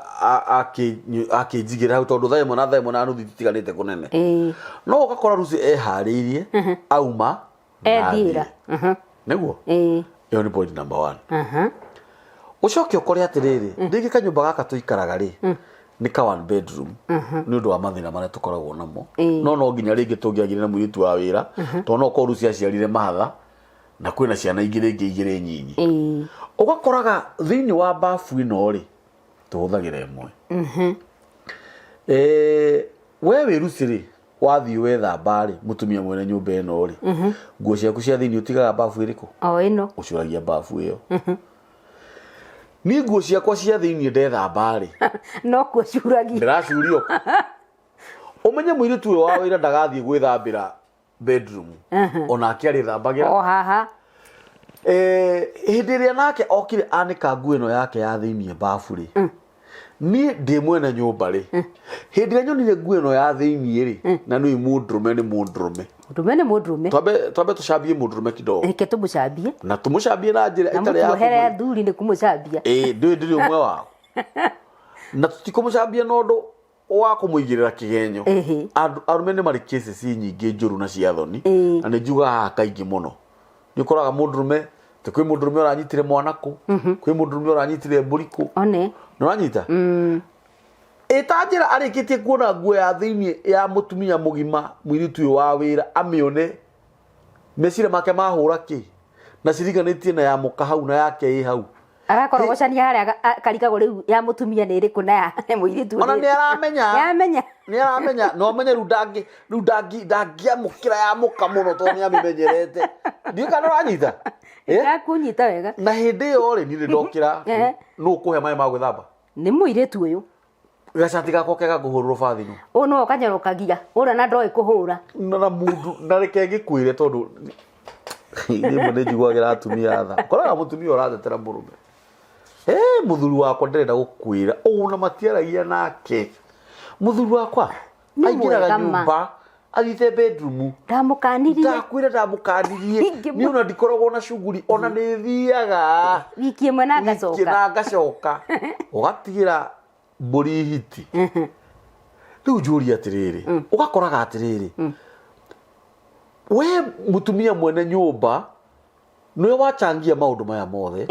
akĩnjigĩra hau, tondũ thaa 1 na thaa 1:30 itiganĩte kũnene. No ũgakora Lucy eharĩirie, auma na Ethiĩra. athiĩ. Nĩguo ĩyo nĩ point number one. Ũcoke ũkore atĩrĩrĩ, rĩngĩ kanyũmba gaka tũikaraga rĩ, nĩ ka one bedroom, nĩ ũndũ wa mathĩna marĩa tũkoragwo namo. No nginya rĩngĩ tũngĩagire na mũirĩtu wa wĩra, tondũ no korwo Lucy aciarire mahatha na kwĩna ciana ingĩ rĩngĩ igĩrĩ nyinyi. Ũgakoraga thĩinĩ wa bafu ĩno rĩ, tũhũthagĩra ĩmwe. We wĩ Lucy rĩ, wathiĩ wethamba rĩ, mũtumia mwene nyũmba ĩno rĩ, nguo ciaku cia thĩinĩ ũtigaga bafu ĩrĩkũ? O ĩno. Ũcuragia bafu ĩyo. Niĩ nguo ciakwa cia thĩinĩ ndethamba rĩ, no kuo curagia. Ndĩracuria kũ? Ũmenye mũirĩtu ũyũ wa wĩra ndagathiĩ gwĩthambĩra bedroom, onake arĩthambagĩra o haha. Hĩndĩ ĩrĩa nake okire anĩka nguo ĩno yake ya thĩinĩ bafu rĩ, niĩ ndĩ mwene nyũmba rĩ, hĩndĩ ĩrĩa nyonire nguo ĩno ya thĩinĩ rĩ, na nĩ mũndũrũme, nĩ mũndũrũme. Mũndũrũme nĩ mũndũrũme. Twambe tũcambie mũndũrũme kidogo. Reke tũmũcambie. Na tũmũcambie na njĩra na ĩtarĩ ya mũtuohere athuri nĩ kũmũcambia. Ĩĩ, ndũĩ ndĩrĩ ũmwe wao, na tũtikũmũcambia na ũndũ wa kũmũigĩrĩra kĩgenyo. Arũme nĩ marĩ cases nyingĩ njũru na cia thoni, na nĩ njugaga haha kaingĩ mũno, nĩ ũkoraga mũndũrũme te kwĩ mũndũrũme ũranyitire mwana kũ, kwĩ mũndũrũme ũranyitire mbũri kũ. One. Nĩ ũranyita ĩta njĩra arĩkĩtie kuona nguo ya thĩinĩ ya mũtumia mũgima, mũirĩtu ũyũ wa wĩra, amĩone, meciria make mahũra kĩ na ciriganĩtie na ya mũka hau na yake ĩ hau. Agakorogocania harĩa, karigagwo rĩu ya mũtumia nĩ ĩrĩkũ na ya mũirĩtu. Ona nĩ aramenya. Nĩ aramenya. Nĩ aramenya, no amenye rĩu ndangĩ rĩu ndangĩamũkĩra ya mũka mũno, tondũ nĩ amĩmenyerete. Ndiũĩ kana ũranyita. Ndakunyita wega. Na hĩndĩ ĩyo rĩ, niĩ nĩ ndokĩra, nũ ũkũhe maĩ ma gwĩthamba? Nĩ mũirĩtu ũyũ. Gacati gakwa kega ngũhũrĩrwo bathi nũ? Ũyũ nĩwe ũkanyorokagia ũrĩa na ndoĩ kũhũra. Na mundu na reke ngĩkwĩre, tondũ rĩmwe nĩ njiguagĩra atumia tha. Ũkoraga mũtumia ũratetera mũrũme, mũthuri wakwa ndĩrenda gũkwĩra ũũ, na matiaragia nake. Mũthuri wakwa Nĩ aingĩraga mwega ma. nyũmba athiĩte bedroom. Ndamũkanirie. Ndakwĩra ndamũkanirie. Niĩ ona ndikoragwo na cuguri, ona nĩ thiaga wiki ĩmwe na wiki ngacoka. Na ngacoka ũgatigĩra mbũri hiti. Rĩu njũrie atĩrĩrĩ, ũgakoraga atĩrĩrĩ, we mũtumia mwene nyũmba nĩwe wachangia maũndũ maya mothe,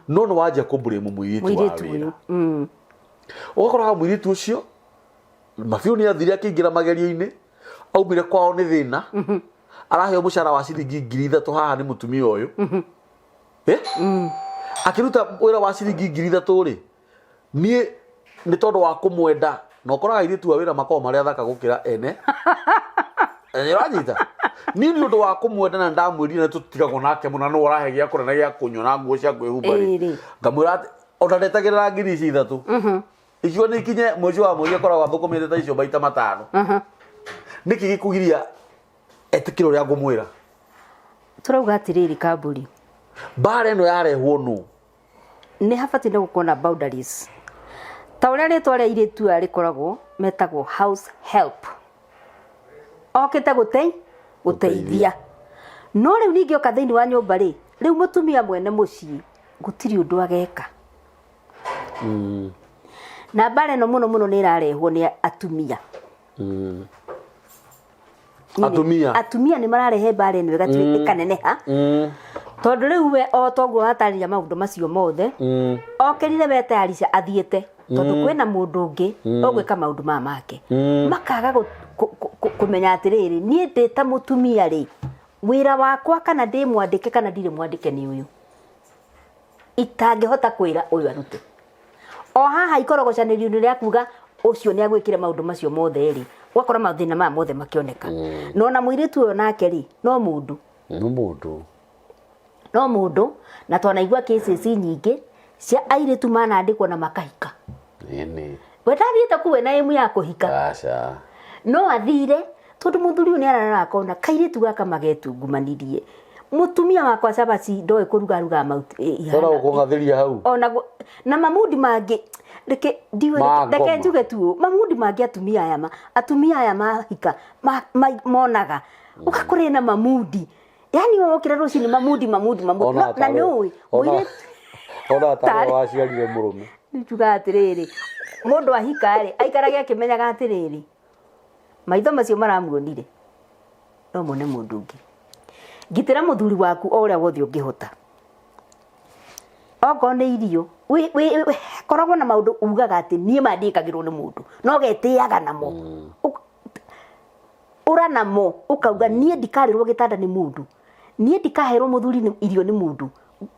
no nĩ wanjia kũmburĩmu mũirĩtu wa mũirĩtu wĩra. Ũyũ. Ũgakoraga mũirĩtu ũcio mabiũ nĩ athire akĩingĩra magerio-inĩ, aumire kwao nĩ thĩna. Araheo mũcara wa ciringi 3,000 haha nĩ mũtumia ũyũ. Eh? Akĩruta wĩra wa ciringi 3,000 rĩ, niĩ nĩ tondũ wa kũmwenda, na ũkoraga airĩtu a wĩra makoragwo marĩ athaka gũkĩra ene. Nĩ ũranyita? Niĩ nĩ ũndũ wa kũmwenda na ndamwĩrire nĩ tũtigagwo nake mũno, na nĩwe ũrahe gĩa kũrĩa na gĩa kũnyua na nguo cia kwĩhumba rĩ. Ĩĩ rĩ. Ngamwĩra atĩ ona ndetagĩrĩra ngiri ici ithatũ. Ikiuga nĩ ikinye mũico wa mweri akoragwo athũkũmĩte ta icio maita matano. Nĩkĩ gĩkũgiria etĩkĩre ũrĩa ngũmwĩra? Tũrauga atĩrĩrĩ kambũri. Mbara ĩno yarehwo nũ? Nĩ habatiĩ nĩ gũkorwo na boundaries. Ta ũrĩa rĩtwa rĩa airĩtu aya rĩkoragwo, metagwo house help. Okĩte gũteithia. No rĩu ningĩ oka thĩinĩ wa nyũmba rĩ, rĩu mũtumia mwene mũciĩ gũtirĩ ũndũ ageka. Na mbara ĩno mũno mũno nĩ ĩrarehwo nĩ atumia. Atumia. Atumia nĩ mararehe mbara ĩno ĩgatuĩka ĩkaneneha. Tondũ rĩu we o toguo watarĩria maũndũ macio mothe, okĩrire we tayarisha athiĩte, tondũ kwĩna mũndũ ũngĩ ũgwĩka maũndũ maya make. Makaga kũmenya atĩrĩrĩ, niĩ ndĩ ta mũtumia rĩ, wĩra wakwa kana ndĩ mwandĩke kana ndirĩ mwandĩke nĩ ũyũ. Itangĩhota kwĩra ũyũ arute. O haha ikorogocanĩrio-inĩ rĩa kuga ũcio nĩ agwĩkire maũndũ macio mothe rĩ, ũgakora mathĩna maya mothe makĩoneka. Na ona mũirĩtu ũyũ nake rĩ, no mũndũ. No mũndũ. No mũndũ, na twanaigua cases nyingĩ cia airĩtu manandĩkwo na makahika. Ĩni. We ndathiĩte kũu ena aim ya kũhika. Aca. No athire tondũ mũthuri ũyũ nĩ ararora akona kairĩtu gaka magetungumanirie. Mũtumia wakwa cabaci ndoĩ kũruga rugaga mahuti, Ona gũkũng'athĩria hau. Ona na mamundi mangĩ, reke ndiũĩ, Ma reke ngoma. njuge tu ũũ, mamundi mangĩ atumia aya ma, atumia aya mahika, monaga. Ũgakora ena mamundi. Yaani we wokĩra rũcinĩ mamundi, mamundi, mamundi. Ona Na tarĩ- nĩ ũĩ, ona- mũirĩtu ona tarĩ Tarĩ. waciarire mũrũme. Njugaga atĩrĩrĩ, mũndũ ahika rĩ, aikarage akĩmenyaga atĩrĩrĩ, maitho macio maramuonire, no mone mũndũ ũngĩ. Ngitĩra mũthuri waku o ũrĩa wothe ũngĩhota. Okorwo nĩ irio, koragwo na maũndũ ugaga atĩ niĩ ma ndiĩkagĩrwo nĩ mũndũ, no ũgetĩaga namo. Ũra namo, ũkauga niĩ ndikarĩrwo gĩtanda nĩ mũndũ, niĩ ndikaherwo mũthuri irio nĩ mũndũ,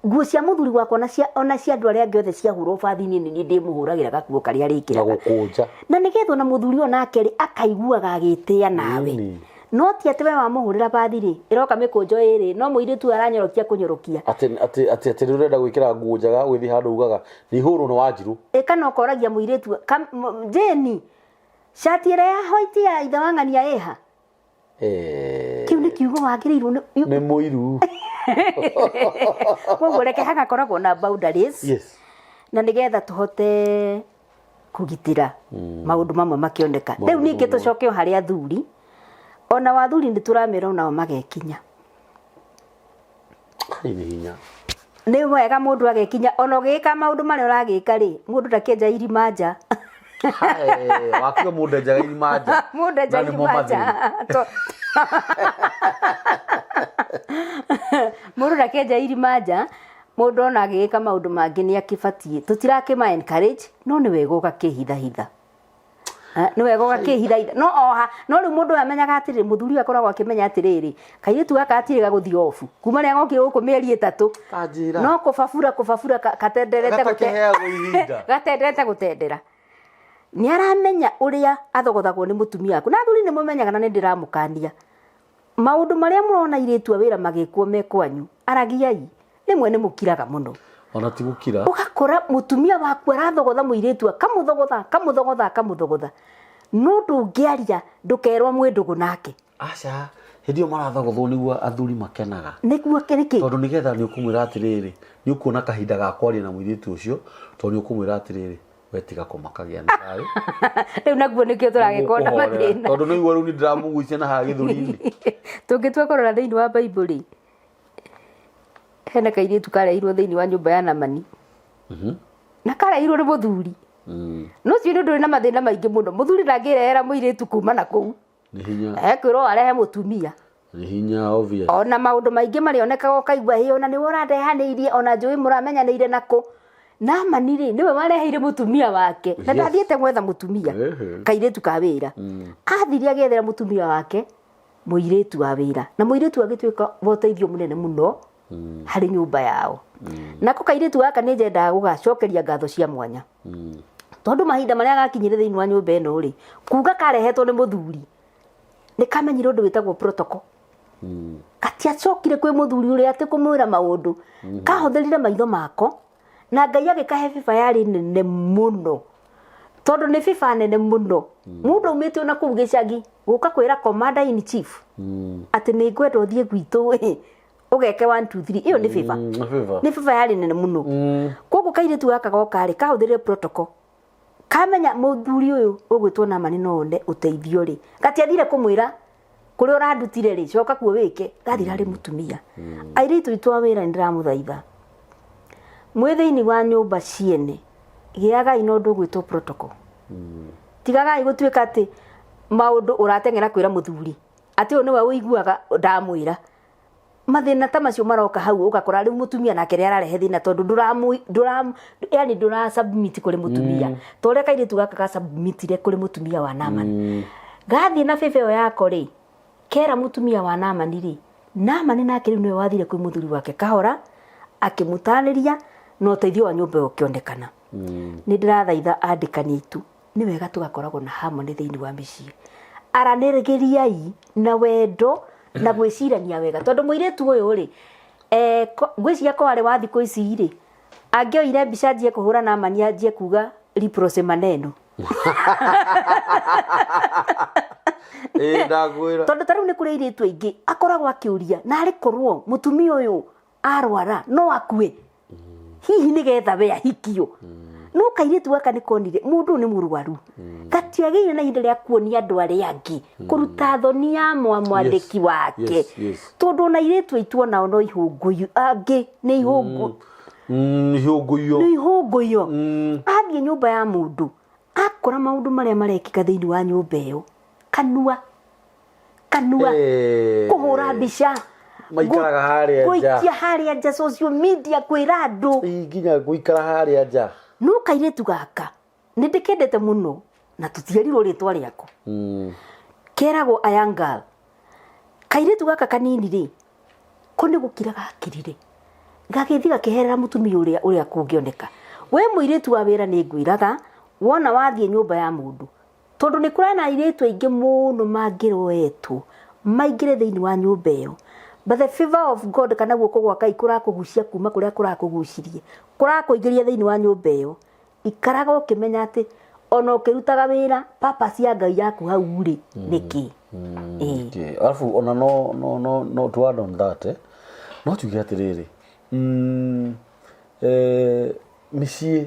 nguo cia mũthuri wakwa ona cia andũ arĩa angĩ othe ciahũrwo bathi-inĩ nĩ niĩ ndĩmũhũragĩra gakuo karĩa arĩkĩraga. Na gũkũnja. Na nĩgetha ona mũthuri ũyũ nake rĩ, akaiguaga agĩtĩa nawe. No ti atĩ we wamũhũrĩra bathi rĩ, ĩroka mĩkũnjo ĩrĩ, no mũirĩtu ũyũ aranyorokia kũnyorokia. Atĩ rĩu ũrenda gwĩkĩra nguo njega ũgĩthiĩ handũ ugaga nĩ ihũrwo nĩ Wanjirũ. Ĩ kana ũkoragia mũirĩtu, Jane, cati ĩrĩa ya white ya ithe wa ng'ania ĩha? Kĩu nĩ kiugo wagĩrĩirwo nĩ Nĩ mũiru. Koguo reke hagakoragwo na boundaries. Na nĩgetha tũhote kũgitĩra maũndũ mamwe makĩoneka. Rĩu ningĩ tũcoke o harĩ athuri. Ona athuri nĩ tũramera onao magekinya. Ai, nĩ hinya. Nĩ wega mũndũ agekinya, ona ũgĩka maũndũ marĩa ũragĩka rĩ, mũndũ ndakĩenja irima nja. Hae, wakiuga mũndũ enjaga irima nja. Mũndũ enjaga Na nĩmo irima nja. mathĩna. Mũndũ ndakĩenja irima nja, mũndũ ona agĩgĩka maũndũ mangĩ nĩ akĩbatiĩ. Tũtirakĩma encourage, no nĩ wega ũgakĩhithahitha. Nĩ wega ũgakĩhithahitha. No oha, no rĩu mũndũ ũyũ amenyaga atĩrĩrĩ, mũthuri ũyũ akoragwo akĩmenya atĩrĩrĩ, kairĩtu gaka gatirĩ gagũthiĩ off. Kuma rĩrĩa gokire gũkũ mĩeri ĩtatũ. Kanjĩra. No kũbabura, kũbabura, katenderete gũte- Gatakĩheagwo ihinda. Gatenderete gũtendera. Nĩ aramenya ũrĩa athogothagwo nĩ mũtumia waku. Na athuri nĩ mũmenyaga na nĩ ndĩramũkania. Maũndũ marĩa mũrona airĩtu a wĩra magĩkwo me kwanyu, aragiai. Rĩmwe nĩ mũkiraga mũno. Ona ti gũkira. Ũgakora mũtumia waku arathogotha mũirĩtu, akamũthogotha, akamũthogotha, akamũthogotha. No ndũngĩaria, ndũkerwo mwĩ ndũgũ nake. Aca, hĩndĩ ĩyo marathogothwo nĩguo athuri makenaga. Nĩguo nĩkĩ? Tondũ nĩgetha nĩ ũkũmwĩra atĩrĩrĩ, nĩ ũkuona kahinda ga kwaria na mũirĩtu ũcio, tondũ nĩ ũkũmwĩra atĩrĩrĩ, we tiga kũmakagia nĩ thayũ. Rĩu naguo nĩkĩo tũragĩkorwo na Nĩgũkũhorera. mathĩna. Tondũ nĩ igua rĩu nĩ ndĩramũgucia na haha gĩthũri-inĩ. Tũngĩtua kũrora thĩinĩ wa Bible rĩ, hena kairĩtu karehirwo thĩinĩ wa nyũmba ya Namani. Na karehirwo nĩ mũthuri. No ũcio nĩ ũndũ wĩna mathĩna maingĩ mũno. Mũthuri ndangĩrehera mũirĩtu kuma na kũu. Nĩ hinya. Ekwĩrwo arehe mũtumia. Nĩ hinya obvious. Ona maũndũ maingĩ marĩonekaga ũkaigua hĩ ona nĩwe ũrandehanĩirie ona njũĩ mũramenyanĩire nakũ. Namani rĩ nĩwe wareheire mũtumia wake. Na ndathiĩte gwetha mũtumia. Kairĩtu ka wĩra. Athire agĩethera mũtumia wake. Mũirĩtu wa wĩra na mũirĩtu agĩtuĩka wa ũteithio mũnene mũno harĩ nyũmba yao. Nako kairĩtu gaka nĩ nyendaga gũgacokeria ngatho cia mwanya, tondũ mahinda marĩa gakinyire thĩinĩ wa nyũmba ĩno rĩ, kuga karehetwo nĩ mũthuri, nĩ kamenyire ũndũ wĩtagwo protocol. Gatiacokire kwĩ mũthuri ũrĩa atĩ kũmwĩra maũndũ, kahũthĩrire maitho mako na Ngai agĩkahe biba yarĩ nene mũno, tondũ nĩ biba nene mũno mũndũ aumĩte ona kũu gĩcagi gũka kwĩra commander in chief atĩ nĩ ngwenda ũthiĩ gwitũ ĩ, ũgeke 1 2 3. Ĩyo nĩ biba. Nĩ favor. Nĩ biba yarĩ nene mũno. Koguo kairĩtu gaka goka rĩ, kahũthĩrire protocol, kamenya mũthuri ũyũ ũgwĩtwo Namani no one ũteithio rĩ, gatiathire kũmwĩra kũrĩa ũrandutire rĩ, coka kuo wĩke. Gathire harĩ mũtumia. Airĩtu aitũ a wĩra, nĩ ndĩramũthaitha, mwĩ thĩinĩ wa nyũmba ciene, gĩagai na ũndũ ũgwĩtwo protocol. Tigagai gũtuĩka atĩ maũndũ ũrateng'era kwĩra mũthuri atĩ ũyũ nĩwe ũiguaga ndamwĩra. Mathĩna ta macio maroka hau, ũgakora rĩu mũtumia nake nĩ ararehe thĩna, tondũ ndũramũ ndũra yani ndũra submit kũrĩ mũtumia ta ũrĩa kairĩtu gaka ga submitire kũrĩ mũtumia wa Naamani. Gathiĩ na bĩbĩ ĩyo yako rĩ, kera mũtumia wa Naamani rĩ, Naamani nake rĩu nĩwe wathire kwĩ mũthuri wake kahora, akĩmũtarĩria, na ũteithio wa nyũmba ĩyo ũkĩonekana. Nĩ ndĩrathaitha andĩkani aitũ, nĩ wega tũgakoragwo na harmony thĩinĩ wa mĩciĩ. Aranĩrĩriai na wendo na gwĩcirania wega, tondũ mũirĩtu ũyũ rĩ, ngwĩciria ko arĩ wa thikũ ici rĩ, angĩoire mbica anjie kũhũra Naamani, anjie kuga leprosy maneno. Ĩĩ, ndakwĩra. Tondũ ta rĩu nĩ kũrĩ airĩtu aingĩ akoragwo akĩũria, na arĩ korwo mũtumia ũyũ arwara no akue, hihi nĩgetha we ahikio. No kairĩtu gaka nĩ konire mũndũ ũyũ nĩ mũrwaru, gatiagĩire na ihinda rĩa kuonia andũ arĩa angĩ, kũruta thoni ya mwandĩki wake. Tondũ ona airĩtu aitũ onao no ihũngũyu, angĩ nĩ ihũngũ. Ihũngũiyo. Nĩ ihũngũiyo. Athiĩ nyũmba ya mũndũ, akora maũndũ marĩa marekĩka thĩinĩ wa nyũmba ĩyo, kanua kanua, kũhũra mbica. Maikaraga harĩa nja. Gũikia harĩa nja social media, kwĩra andũ. Ĩ, nginya gũikara harĩa nja. No kairĩtu gaka nĩ ndĩkendete mũno, na tũtierirwo rĩtwa rĩako. Keragwo a young girl. Kairĩtu gaka kanini rĩ, ko nĩ gũkira gakirire, gagĩthiĩ gakĩherera mũtumia ũrĩa ũrĩa kũngĩoneka. We mũirĩtu wa wĩra, nĩ ngwĩraga, wona wathiĩ nyũmba ya mũndũ, tondũ nĩ kũrĩ na airĩtu aingĩ mũno mangĩroetwo maingĩre thĩinĩ wa nyũmba ĩyo, but the favor of God kana guoko gwa Ngai kũrakũgucia kuma kũrĩa kũrakũgucirie, kũrakũingĩria thĩinĩ wa nyũmba ĩyo. Ikaraga ũkĩmenya atĩ ona ũkĩrutaga wĩra, purpose ya Ngai yaku hau rĩ nĩ kĩ. Ĩĩ. Okay. Alafu ona no to add on that, no tuge atĩrĩrĩ, mĩciĩ,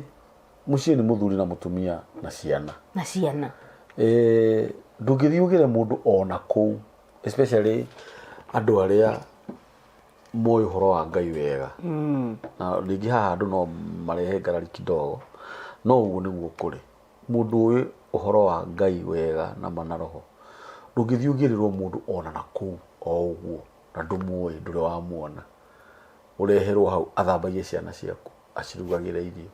mũciĩ nĩ mũthuri na mũtumia na ciana. Na ciana. Ndũngĩthiĩ ũgĩre mũndũ ona kũu, especially andũ arĩa moĩ ũhoro wa Ngai wega, na rĩngĩ haha andũ no marehe ngarari kidogo, no ũguo nĩguo kũrĩ. Mũndũ ũĩ ũhoro wa Ngai wega na ma na roho, ndũngĩthiĩ ũgĩrĩrwo mũndũ ona na kũu o ũguo na ndũmũĩ, ndũrĩ wamuona, ũreherwo hau athambagie ciana ciaku, acirugagĩre irio,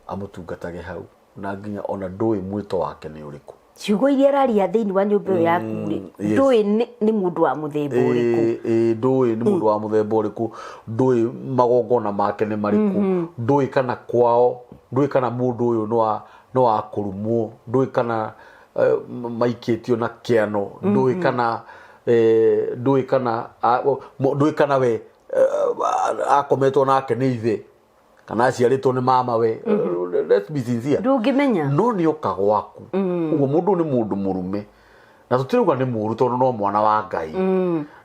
amũtungatage hau, na nginya ona ndũĩ mwĩto wake nĩ ũrĩkũ. Ciugo iria araria thĩinĩ wa nyũmba ĩyo yaku rĩ, ndũĩ nĩ mũndũ wa mũthemba ũrĩkũ. Ĩ, ndũĩ nĩ mũndũ wa mũthemba ũrĩkũ, ndũĩ magongona make nĩ marĩkũ, ndũĩ kana kwao, ndũĩ kana mũndũ ũyũ nĩ wa kũrumwo, ndũĩ kana maikĩtio na kĩano, ndũĩ kana ndũĩ kana ndũĩ kana we akometwo nake nĩ ithe kana aciarĩtwo nĩ mama we. Let's be sincere. Ndũngĩmenya. No nĩ oka gwaku ũguo, mũndũ ũyũ nĩ mũndũ mũrume, na tũtirauga nĩ mũru, tondũ no mwana wa Ngai.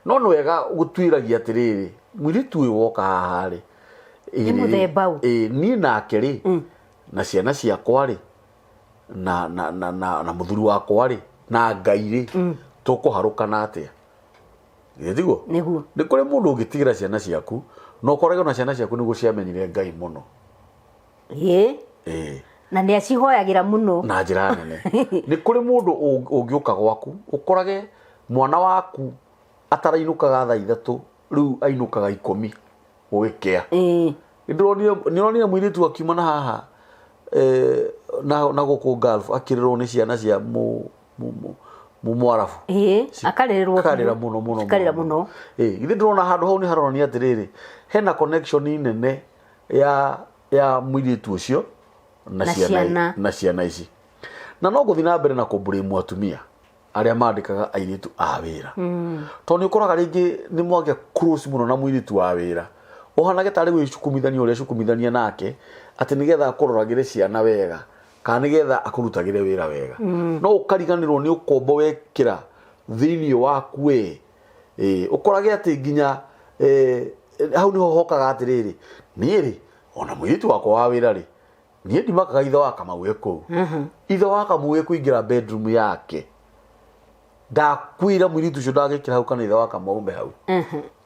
No nĩ wega gũtuĩragia atĩrĩrĩ, mũirĩtu ũyũ woka haha rĩ, Nĩ mũthemba ũ? Ĩ, niĩ nake rĩ, na ciana ciakwa rĩ, na mũthuri wakwa rĩ, na Ngai rĩ, tũkũharũkana atĩa? Githĩ tiguo? Nĩguo. Nĩ kũrĩ mũndũ ũngĩtigĩra ciana ciaku, na ũkorage ona ciana ciaku nĩguo ciamenyire Ngai mũno. Ĩĩ. Na nĩ acihoyagĩra mũno. Na njĩra nene. Nĩ kũrĩ mũndũ ũngĩũka gwaku, ũkorage mwana waku atarainũkaga thaa 3, rĩu ainũkaga 10 gũgĩkĩa. Nĩndĩronire mũirĩtu akiuma na haha, na gũkũ Gulf, akĩrĩrwo nĩ ciana cia Mũmwarabu. Ĩĩ, akarĩrĩrwo Akarĩra biũ. mũno mũno. Akarĩra mũno. Ĩĩ, githĩ ndũrona handũ hau nĩ haronania atĩrĩrĩ, hena connection nene ya mũirĩtu ũcio na Na ciana ciana. na ciana ici. Na no gũthiĩ na mbere na kũmblame atumia arĩa mandĩkaga airĩtu a wĩra. Tondũ nĩ ũkoraga rĩngĩ nĩ mwagĩa close mũno na mũirĩtu wa wĩra, ũhanage tarĩ gwĩcukumithania ũrĩa cukumithania nake atĩ nĩgetha akũroragĩre ciana wega kana nĩgetha akũrutagĩre wĩra wega. No ũkariganĩrwo nĩ ũkombo wekĩra thĩinĩ waku we. Ĩĩ, ũkorage atĩ nginya hau nĩho hokaga atĩrĩrĩ, niĩ rĩ, ona mũirĩtu wakwa wa wĩra rĩ, niĩ ndimakaga ithe wa Kamau e kũu. Ithe wa Kamau e kũingĩra bedroom yake, ndakwĩra mũirĩtu ũcio ndagĩkĩra hau kana ithe wa Kamau aume hau.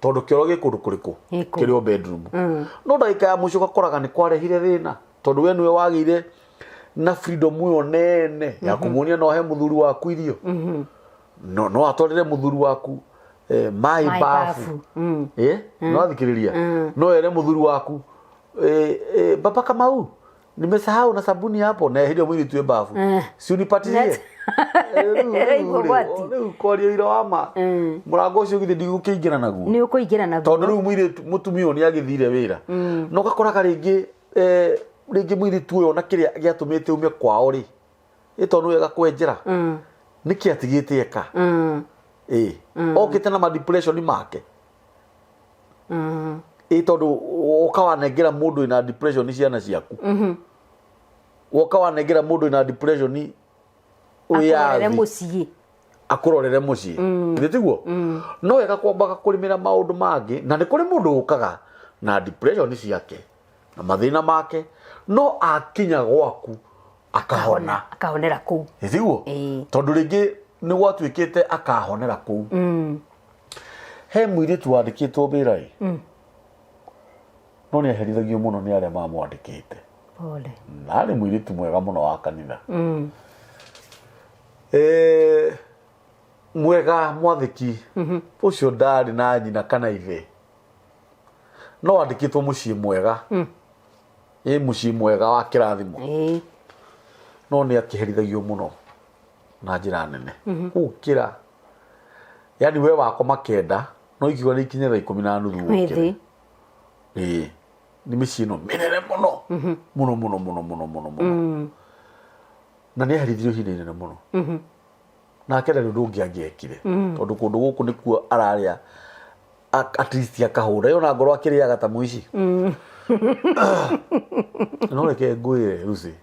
Tondũ kĩoro gĩ kũndũ kũrĩkũ? Gĩ kũu. Kĩrĩ o bedroom. No ndagĩka ya mũico ũgakoraga nĩ kwarehire thĩna, tondũ we nĩwe wagĩire na freedom ĩyo nene ya kũmuonia no ahe mũthuri waku irio, no atwarĩre mũthuri waku maĩ Maĩ bafu. Bafu. No athikĩrĩria, no ere mũthuri waku, "Baba Kamau, nimesahau na sabuni hapo," na eherie mũirĩtu e bafu, si unipatilie. Ĩraigua ũgwati. Rĩu kwaria ira wa ma, mũrango ũcio githĩ ndigũkĩingĩra naguo? Nĩ ũkũingĩra naguo. Tondũ rĩu mũirĩtu mũtumia ũyũ nĩ agĩthire wĩra, na ũgakoraga rĩngĩ rĩngĩ mũirĩtu ũyũ ona kĩrĩa gĩatũmĩte ume kwao rĩ, ĩ tondũ nĩwe gakwenjera nĩkĩ atigĩte eka, ĩ okĩte na ma depression make, ĩ tondũ woka wanengera mũndũ wĩna depression ciana ciaku, woka wanengera mũndũ wĩna depression Akũrorere wĩyathi mũciĩ. Akũrorere mũciĩ, githĩ tiguo? No wega kwambaga kũrĩmĩra maũndũ mangĩ, na nĩ kũrĩ mũndũ ũkaga na depression ciake na mathĩna make, no akinya gwaku akahona. Akahonera kũu. Tiguo? Ĩĩ. Tondũ rĩngĩ nĩ gwatuĩkĩte akahonera kũu. He mũirĩtu wandĩkĩtwo wĩra ĩ, no nĩ aherithagio mũno nĩ arĩa mamwandĩkĩte. Pole. Na arĩ mũirĩtu mwega mũno wa kanitha, mwega mwathĩki ũcio, ndarĩ na nyina kana ithe, no andĩkĩtwo mũciĩ mwega, ĩ mũciĩ mwega wa kĩrathimo. No nĩ akĩherithagio mũno na njĩra nene gũkĩra, yani we wakoma 9, no ikiuga nĩ ikinye thaa 10:30 Wĩ ũkĩre. Thĩ. Ĩĩ, nĩ mĩciĩ ĩno mĩnene mũno mũno mũno mũno mũno mũno mũno, na nĩ aherithirio ihinda inene mũno, nake ndarĩ ũndũ ũngĩ angĩekire, tondũ kũndũ gũkũ nĩkuo ararĩa at least akahũra yona ngoro akĩrĩaga ta mũici. No reke ngwĩre, Lucy,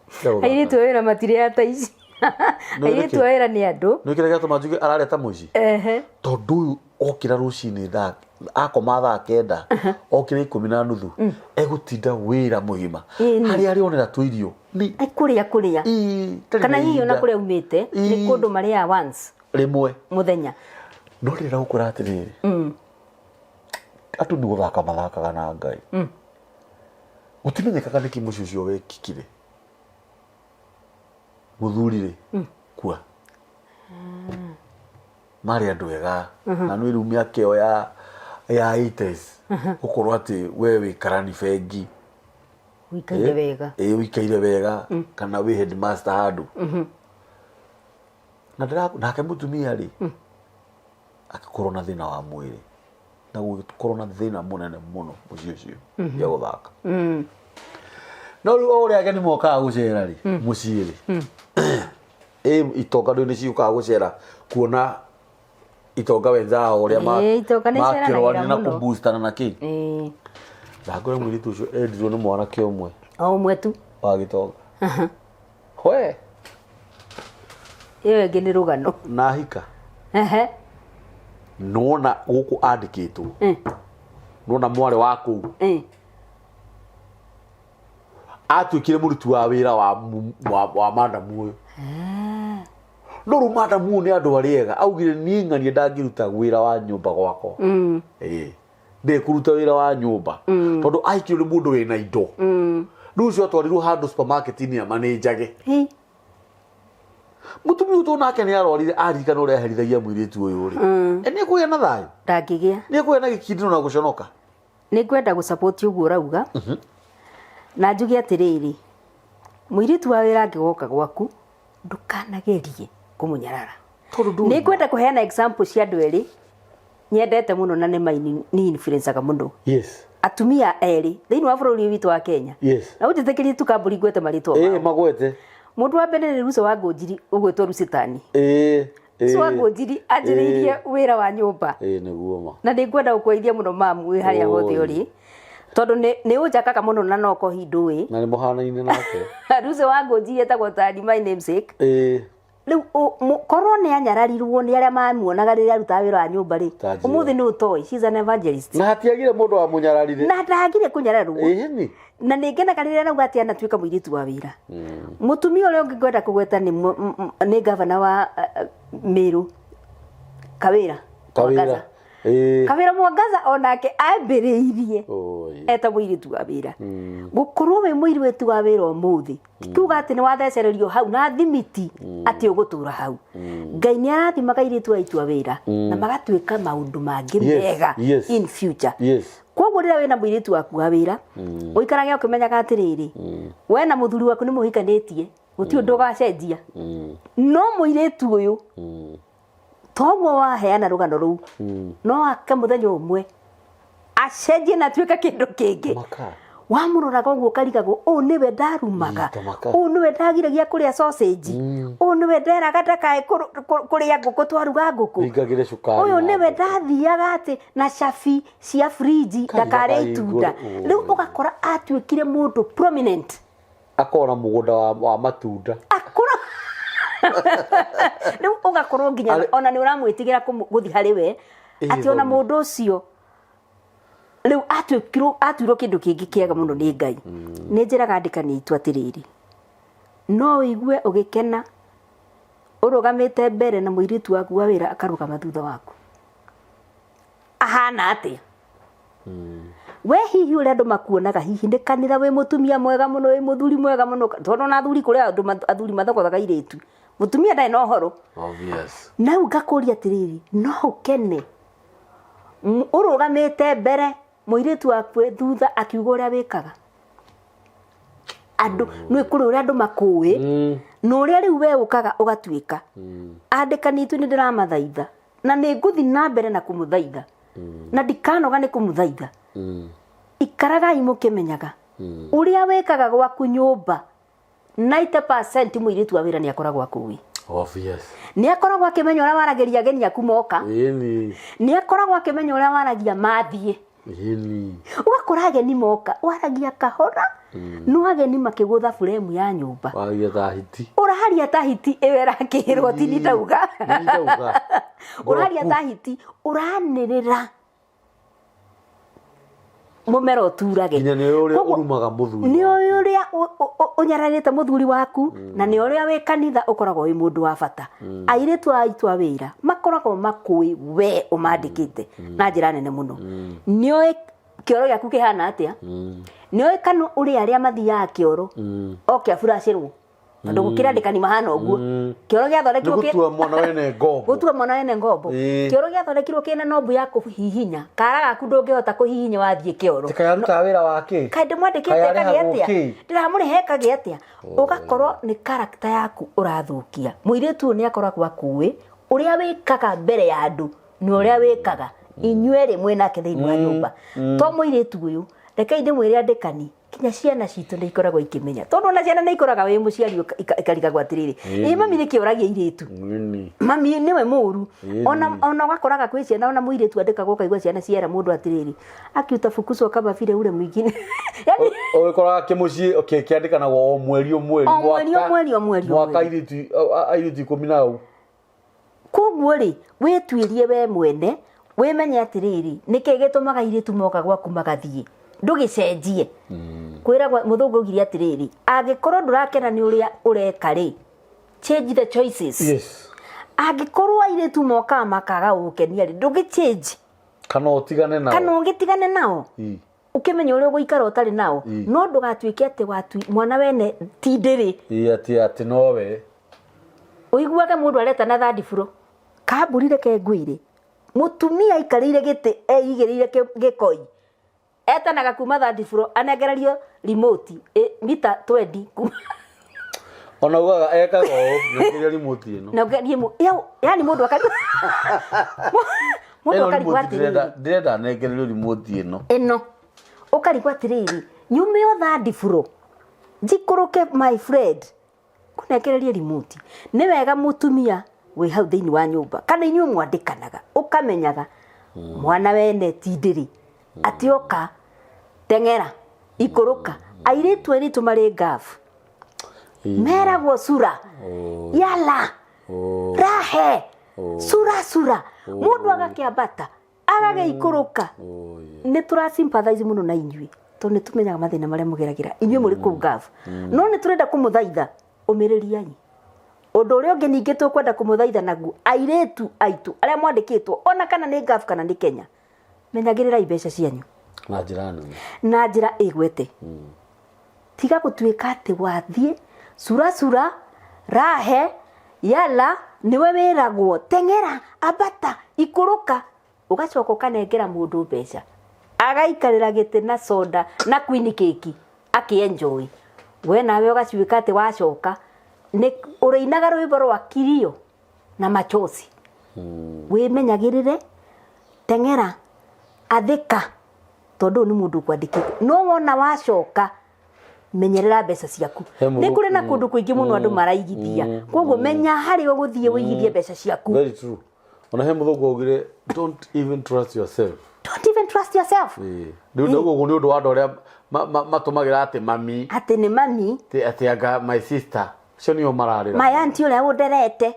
tiga gũthaka. Airĩtu a wĩra matirĩaga ta ici. Nĩ Airĩtu a wĩra nĩ andũ. Nĩ kĩrĩa gĩatũma njuge ararĩa ta mũici? Tondũ ũyũ okĩra rũcinĩ thaa, akoma thaa 9, okĩra 10:30, egũtinda wĩra mũgima. Harĩa arĩonera tũirio nĩ Ai, kũrĩa kũrĩa. Ii, ndarĩ Kana na hihi ona ihinda. kũrĩa umĩte nĩ kũndũ marĩaga once rĩmwe mũthenya. No ndĩrenda gũkwĩra atĩrĩrĩ, andũ nĩ gũthaka mathakaga na Ngai. Gũtimenyekaga nĩkĩ mũciĩ ũcio wekĩkire. Mũthuri rĩ kua marĩ andũ ega, na nĩ rĩu mĩaka ĩyo ya 80s, gũkorwo atĩ we wĩ karani bengi, Ũikaire wega. Ĩ, ũikaire wega, kana wĩ headmaster handũ, na nake mũtumia rĩ agĩkorwo na thĩna wa mwĩrĩ, na gũgĩkorwo na thĩna mũnene mũno mũciĩ ũcio ya gũthaka. No rĩu o ũrĩa ageni mokaga gũcera rĩ mũciĩ rĩ, ĩ itonga rĩu nĩ ciũkaga gũcera kuona itonga wenzao ũrĩa Ĩ, itonga nĩ iceranagĩra makĩrũanire na mũno. kũbustana na kĩ. Ndangore mũirĩtu ũcio endirwo nĩ mwanake ũmwe O ũmwe tu. Wa gĩtonga we. Ĩyo ĩngĩ nĩ rũgano. Na hika. Nona gũkũ andĩkĩtwo, nona mwarĩ wa kũu atuĩkire mũruti wa wĩra wa madamu ũyũ. No rĩu madamu ũyũ nĩ andũ arĩa ega, augire, "Niĩ ng'ania ndangĩruta wĩra wa nyũmba gwakwa." Ĩĩ, ndekũruta wĩra wa nyũmba, tondũ ahikirio nĩ mũndũ wĩna indo. Rĩu ũcio atwarirwo handũ supermarket-inĩ amanĩnjage. Mũtumia ũyũ tondũ nake nĩ arwarire, aririkana ũrĩa aherithagia mũirĩtu ũyũ rĩ, nĩ ekũgĩa na thayũ? Ndangĩgĩa. Nĩ ekũgĩa na gĩkindĩro na gũconoka? Nĩ ngwenda gũsupport ũguo ũrauga, na njuge atĩrĩrĩ, mũirĩtu wa wĩra angĩgoka gwaku, ndũkanagerie kũmũnyarara. Tondũ ndũrĩ. Nĩ ngwenda kũheana example cia andũ erĩ nyendete mũno na nĩ maini nĩ influencaga mũno. Atumia erĩ thĩinĩ wa bũrũri witũ wa Kenya. Na ũnjĩtĩkĩrie tu kambũri ngwete marĩtwa mao. Magwete. Mũndũ wa mbere nĩ Ruco wa Ngũnjiri ũgwĩtwo Rusitani. Ruco wa Ngũnjiri anjĩrĩirie wĩra wa nyũmba. Nĩguo ma. Na nĩ ngwenda gũkũgeithia mũno mamu wĩ harĩa hothe Oi. ũrĩ. Tondũ nĩ ũnjakaga mũno na no kohi ndũĩ. Na nĩ mũhanaine nake. Ruco wa Ngũnjiri etagwo Tani my namesake. Rĩu korwo nĩ anyararirwo nĩ arĩa mamuonaga rĩrĩa arutaga wĩra wa nyũmba rĩ, Ta njĩra. ũmũthĩ nĩ ũtoĩ, she's an evangelist. Na hatiagire mũndũ wamũnyararire. Na ndagire kũnyararwo. Ĩni. Na nĩ ngenaga rĩrĩa arauga atĩ anatuĩka mũirĩtu wa wĩra. Mũtumia ũrĩa ũngĩ ngwenda kũgweta nĩ gavana wa Meru, Kawĩra Kawĩra. Mwangaza. Kawĩra Mwangaza onake ambĩrĩirie eta mũirĩtu wa wĩra. Gũkorwo wĩ mũirĩtu wa wĩra ũmũthĩ ti kuga atĩ nĩ wathecererio hau na thimiti atĩ ũgũtũra hau. Ngai nĩ arathimaga airĩtu aitũ a wĩra na magatuĩka maũndũ mangĩ mega in future. Koguo rĩrĩa wĩna mũirĩtu waku wa wĩra, ũikarage ũkĩmenyaga atĩrĩrĩ, we na mũthuri waku nĩ mũhikanĩtie, gũtirĩ ũndũ ũgacenjia. No mũirĩtu ũyũ, toguo waheana rũgano rũu, no ake mũthenya ũmwe acenjie na atuĩke kĩndũ kĩngĩ. Maka. Wamũroraga ũguo ũkarigagwo, ũũ nĩwe ndarumaga, Ita maka. ũũ nĩwe ndagiragia kũrĩa sausage, ũũ nĩwe nderaga ndakae kũrĩa ngũkũ twaruga ngũkũ, Hingagĩre cukari ũyũ na nĩwe ngũkũ. ndathiaga atĩ na cabi cia fridge Karia ndakarĩa kahingũre. itunda. Rĩu ũgakora atuĩkire mũndũ prominent. Akora mũgũnda wa matunda. Akora. Rĩu ũgakorwo nginya ona nĩ ũramwĩtigĩra gũthiĩ harĩ we, atĩ ona mũndũ ũcio rĩu atuirwo kĩndũ kĩngĩ kĩega mũno nĩ Ngai. Nĩ njĩraga andĩkani aitũ atĩrĩrĩ, no ũigue ũgĩkena ũrũgamĩte mbere na mũirĩtu waku wa wĩra akarũgama thutha waku. Ahana atĩa? We hihi ũrĩa andũ makuonaga hihi nĩ kanitha wĩ mũtumia mwega mũno, wĩ mũthuri mwega mũno, tondũ ona athuri kũrĩ andũ athuri mathogothaga airĩtu. Mũtumia ndarĩ na ũhoro. Obvious. Na rĩu ngakũria atĩrĩrĩ, no ũkene ũrũgamĩte mbere mũirĩtu waku e thutha akiuga ũrĩa wĩkaga. Andũ, nĩ kũrĩ ũrĩa andũ makũĩ, na ũrĩa rĩu we ũkaga ũgatuĩka. Andĩkani itũ nĩ ndĩramathaitha, na nĩ ngũthiĩ na mbere na kũmũthaitha. Na ndikanoga nĩ kũmũthaitha. Ikaragai mũkĩmenyaga. Ũrĩa wĩkaga gwaku nyũmba, 90% mũirĩtu wa wĩra nĩ akoragwo akũĩ. Obvious. Nĩ akoragwo akĩmenya ũrĩa waragĩria ageni aku moka. Ĩni. Nĩ akoragwo akĩmenya ũrĩa waragia mathiĩ. Ĩni. Ũgakora ageni moka, waragia kahora, no ageni makĩgũtha buremu ya nyũmba. Waragia ta hiti. Ũraria ta hiti ĩyo ĩrakĩrwo, ti ni ndauga. Ni ndauga. Ũraria ta hiti, ũranĩrĩra. Mũmera ũturage. Nginya nĩ ũrĩa Koguo, ũrumaga mũthuri nĩ waku. ũrĩa ũnyararĩte mũthuri waku, na nĩ ũrĩa wĩ kanitha ũkoragwo wĩ mũndũ wa bata. Airĩtu a aitũ a wĩra makoragwo makũĩ we ũmandĩkĩte na njĩra nene mũno. Nĩ ũĩ kĩoro gĩaku kĩhana atĩa? Nĩ ũĩ kana ũrĩa arĩa mathiaga kĩoro oke aburacĩrwo? Tondũ gũkĩra andĩkani mahana ũguo. Kĩoro gĩathondekirwo Nĩ gũtua mwana wene ngombo. Gũtua mwana wene ngombo. Kĩoro gĩathondekirwo kĩna nombu ya kũhihinya. Kara gaku ndũngĩhota kũhihinya wathiĩ kĩoro. Ti kaĩ arutaga wĩra wa kĩ? Kaĩ ndĩmwandĩkĩte Kaĩ ĩkagĩa arĩhagwo atĩa? kĩ? Ndĩramũrĩha ĩkagĩa atĩa? Ũgakorwo nĩ character yaku ũrathũkia. Mũirĩtu ũyũ nĩ akoragwo akũĩ ũrĩa wĩkaga mbere ya andũ na ũrĩa wĩkaga inyuĩ erĩ mwĩ nake thĩinĩ wa nyũmba. To mũirĩtu ũyũ, rekei ndĩmwĩre andĩkani, kinya ciana citũ nĩ ikoragwo ikĩmenya. Tondũ ona ciana nĩ ikoraga wĩ mũciari ikarigagwo atĩrĩrĩ, ĩ mami nĩkĩ ũragia airĩtu? Mami nĩwe mũru. Ona ũgakoraga kwĩ ciana, ona mũirĩtu andĩkagwo ũkaigua ciana ciera mũndũ atĩrĩrĩ, akiuta fukuso kama vile ule mwingine. Yaani Ũgĩkoraga kĩmũciĩ kĩandĩkanagwo o mweri o mweri, O mweri, o mwaka, mweri, o mweri, o mwaka mweri. airĩtu ikũmi na u. Koguo rĩ, wĩtuĩrie we mwene, wĩmenye atĩrĩrĩ, nĩkĩ gĩtũmaga airĩtu moka gwaku magathiĩ? Ndũgĩcenjie. Kwĩragwo mũthũngũ augire atĩrĩrĩ, angĩkorwo ndũrakena nĩ ũrĩa ũreka rĩ, change the choices. Angĩkorwo airĩtu mokaga makaga gũgũkenia rĩ, ndũgĩchange. Kana ũtigane nao. Kana ũgĩtigane nao. Ũkĩmenye ũrĩa ũgũikara ũtarĩ nao. No ndũgatuĩke atĩ mwana wene ti ndĩrĩ. Atĩ nowe. Ũiguage mũndũ areta na third floor. Kamburi reke ngwĩre. Mũtumia aikarĩire gĩtĩ eigĩrĩire gĩkoi. Etanaga kuma third floor anengererio remote, mita 20 kuma. Ona ugaga ekaga ũũ, nĩkĩria remote ĩno. Na ũgerie yani mũndũ akarigwo, mũndũ Ĩno akarigwo remote atĩrĩrĩ, ndĩrenda nengererio remote ĩno. Ĩno ũkarigwo atĩrĩrĩ, nyume o third floor njikũrũke, my friend, kũnengererie remote. Nĩ wega mũtumia wĩ hau thĩinĩ wa nyũmba kana inyuĩ mwandĩkanaga, ũkamenyaga mwana wene tindĩrĩ atĩ oka teng'era ikũrũka. Airĩtu marĩ ngabu meragwo sura yala rahe sura sura, mũndũ agakĩambata agagĩikũrũka. Nĩ tũra sympathize mũno na inyuĩ tondũ nĩ tũmenyaga mathĩna marĩa mũgeragĩra inyuĩ mũrĩ kũu ngabu, no nĩ tũrenda kũmũthaitha, ũmĩrĩriai. Ũndũ ũrĩa ũngĩ ningĩ tũkwenda kũmũthaitha naguo, airĩtu aitũ arĩa mwandĩkĩtwo, ona kana nĩ ngabu kana nĩ Kenya, menyagĩrĩrai mbeca cianyu na njĩra nene, na njĩra ĩgwete. Tiga gũtuĩka atĩ wathiĩ sura sura rahe yala, nĩwe wĩragwo teng'era, ambata, ikũrũka, ũgacoka ũkanengera mũndũ mbeca agaikarĩra gĩtĩ na soda na queen cake akĩenjoy. We nawe ũgacuĩka atĩ wacoka nĩ ũrĩinaga rwĩmbo rwa kirio na machozi. Wĩmenyagĩrĩre, teng'era, athĩka, tondũ ũyũ nĩ mũndũ ũkwandĩkĩte. No wona wacoka, menyerera mbeca ciaku. Nĩ kũrĩ na kũndũ kũingĩ mũno andũ maraigithia, koguo menya harĩa ũgũthiĩ ũigithie mbeca ciaku. Very true. Ona he mũthũngũ augire, "Don't even trust yourself." Don't even trust yourself. Rĩu ndauga ũguo nĩ ũndũ wa andũ arĩa matũmagĩra atĩ mami, atĩ nĩ mami, atĩ anga my sister, acio nĩo mararĩra. My auntie ũrĩa ũnderete,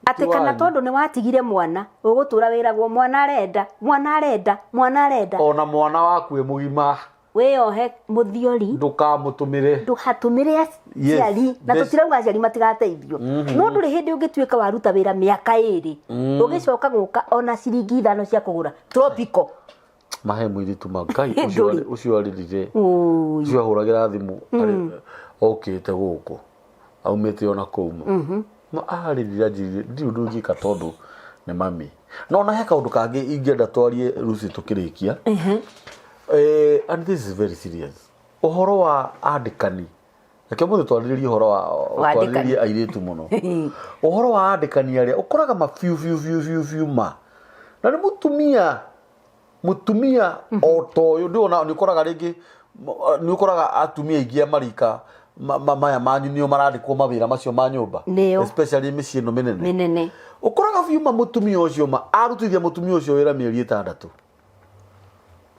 atĩ kana tondũ nĩ watigire mwana ũgũtũra wĩragwo mwana arenda, mwana arenda, mwana arenda. Ona mwana waku ĩ mũgima, wĩyohe mũthiori, ndũkamũtũmĩre. Ndũgatũmĩre aciari. Na tũtirauga aciari matigateithio, no ndũrĩ hĩndĩ ũngĩtuĩka waruta wĩra mĩaka 2, ũgĩcoka gũka ona ciringi 5 cia kũgũra tropical. Mahe mũirĩtu ma Ngai ũcio Ndũrĩ. Ũcio arĩrire, Ũi. ũcio ahũragĩra thimũ okĩte gũkũ aumĩte ona kũu ma no arĩrire, anjĩrire ndirĩ ũndũ ingĩka tondũ nĩ mami. No ona he kaũndũ kangĩ ingĩenda twarie Lucy tũkĩrĩkia. And this is very serious, ũhoro wa andĩkani. Reke mũthĩ twarĩrĩrie ũhoro wa Wandĩkani. twarĩrĩrie airĩtu mũno, ũhoro wa andĩkani arĩa ũkoraga ma biũ biũ biũ biũ biũ ma na nĩ mũtumia o ta ũyũ ndĩwona. Nĩ ũkoraga rĩngĩ nĩ ũkoraga atumia aingĩ a marika maya manyu nĩo marandĩkwo mawĩra macio ma nyũmba, Nĩo. especially mĩciĩ ĩno mĩnene. Mĩnene. Ũkoraga biũ ma mũtumia ũcio ma arutithia mũtumia ũcio wĩra mĩeri 6,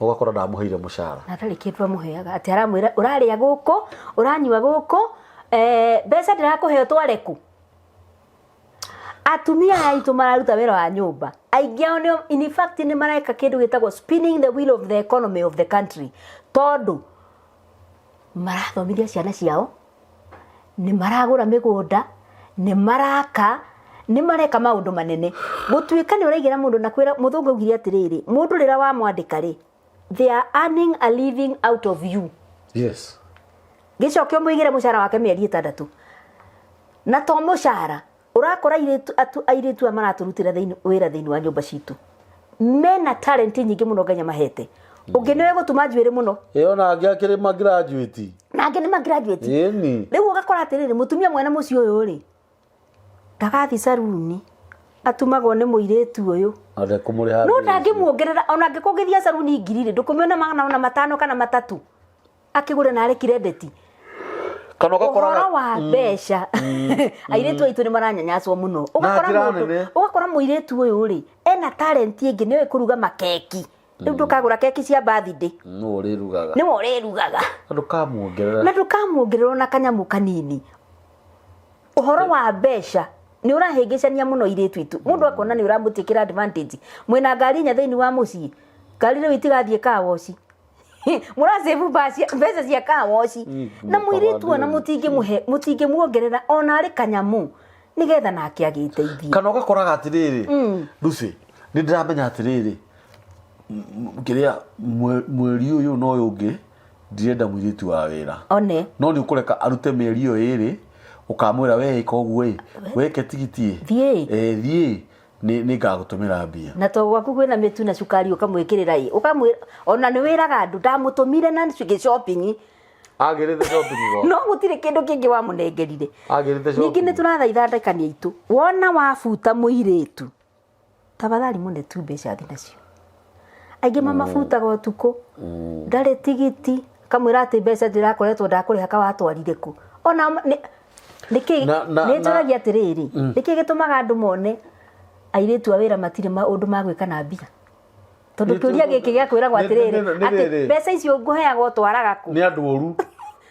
ũgakora ndamũheire mũcara. Na ndarĩ kĩndũ amũheaga, atĩ aramwĩra ũrarĩa gũkũ, ũranyua gũkũ, mbeca ndĩrakũhe ũtware kũ. Atumia aya aitũ mararuta wĩra wa nyũmba, aingĩ ao nĩo in fact nĩ mareka kĩndũ gĩtagwo spinning the wheel of the economy of the country, tondũ marathomithia ciana ciao, nĩ maragũra mĩgũnda, nĩ maraka, nĩ mareka maũndũ manene. Gũtuĩka nĩ ũraigĩra mũndũ na kwĩra mũthũngũ augire atĩrĩrĩ, mũndũ rĩrĩa wamwandĩka rĩ, they are earning a living out of you. Gĩcoke ũmũigĩre mũcara wake mĩeri 6, na to mũcara ũrakora airĩtu aya maratũrutĩra wĩra thĩinĩ wa nyũmba citũ mena talent nyingĩ mũno Ngai amahete. Ũngĩ nĩwe gũtuma njuĩrĩ mũno. Ĩ, ona angĩ akĩrĩ ma graduate. Na angĩ nĩ ma graduate. Ĩni. Rĩu ũgakora atĩrĩrĩ, mũtumia mwene mũciĩ ũyũ rĩ, ndagathiĩ saruni, atumagwo nĩ mũirĩtu ũyũ. Na ndekũmũrĩha. No ndangĩmuongerera ona angĩkorwo ũngĩthiĩ saruni 1000 rĩ, ndũkũmĩona 500 kana 300 akĩgũre narĩ kirendeti. Kana ũgakoraga Ũhoro wa mbeca, airĩtu aitũ nĩ maranyanyacwo mũno. Ũgakora njĩra mũndũ nene. Ũgakora mũirĩtu ũyũ rĩ, ena talent ĩngĩ, nĩoĩ kũruga makeki. Rĩu ndũkagũra keki cia birthday, nũ ũrĩrugaga? Nĩwe ũrĩrugaga. Na ndũkamuongerera. Na ndũkamuongerera ona kanyamũ kanini. Ũhoro wa mbeca nĩ ũrahĩngĩcania mũno irĩtu itũ. Mũndũ akona nĩ ũramũtĩkĩra advantage. Mwĩna ngari inya thĩinĩ wa mũciĩ, ngari rĩu itigathiĩ car wash, mũracĩbu mbeca cia car wash, na mũirĩtu ona mũtingĩmũhe, mũtingĩmuongerera ona arĩ kanyamũ nĩgetha nake agĩteithie. Kana ũgakoraga atĩrĩrĩ, Lucy, nĩ ndĩramenya atĩrĩrĩ, kĩrĩa mweri ũyũ na ũyũ ũngĩ ndirenda mũirĩtu wa wĩra, one no nĩ ũkũreka arute mĩeri ĩyo 2, ũkamwĩra we ĩka ũguo ĩ, weke tigiti ĩ. Thiĩ. Eh, thiĩ, nĩ ngagũtũmĩra mbia. Na to gwaku kwĩna mĩtu na cukari, ũkamwĩkĩrĩra ĩ, ũkamwĩra ona nĩ wĩraga andũ ndamũtũmire na shopping. Agĩrĩte shopping go. No gũtirĩ kĩndũ kĩngĩ wamũnengerire. Agĩrĩte Ningĩ shopping. nĩ tũrathaitha andĩkani aitũ, wona wabuta mũirĩtu, tafadhali mũne tu mbeca athi nacio. Aingĩ mamabutaga ũtukũ, ndarĩ tigiti, kamwĩra atĩ mbeca ndĩrakoretwo ndakũrĩha kawatwarire kũ. Ona nĩkĩ nĩ njũragia atĩrĩrĩ, nĩkĩ gĩtũmaga andũ mone airĩtu a wĩra matirĩ maũndũ ma gwĩka na mbia? Tondũ kĩũria gĩkĩ gĩa kwĩragwo atĩrĩrĩ, atĩ mbeca icio ngũheaga ũtwaraga kũ? Nĩ andũ oru.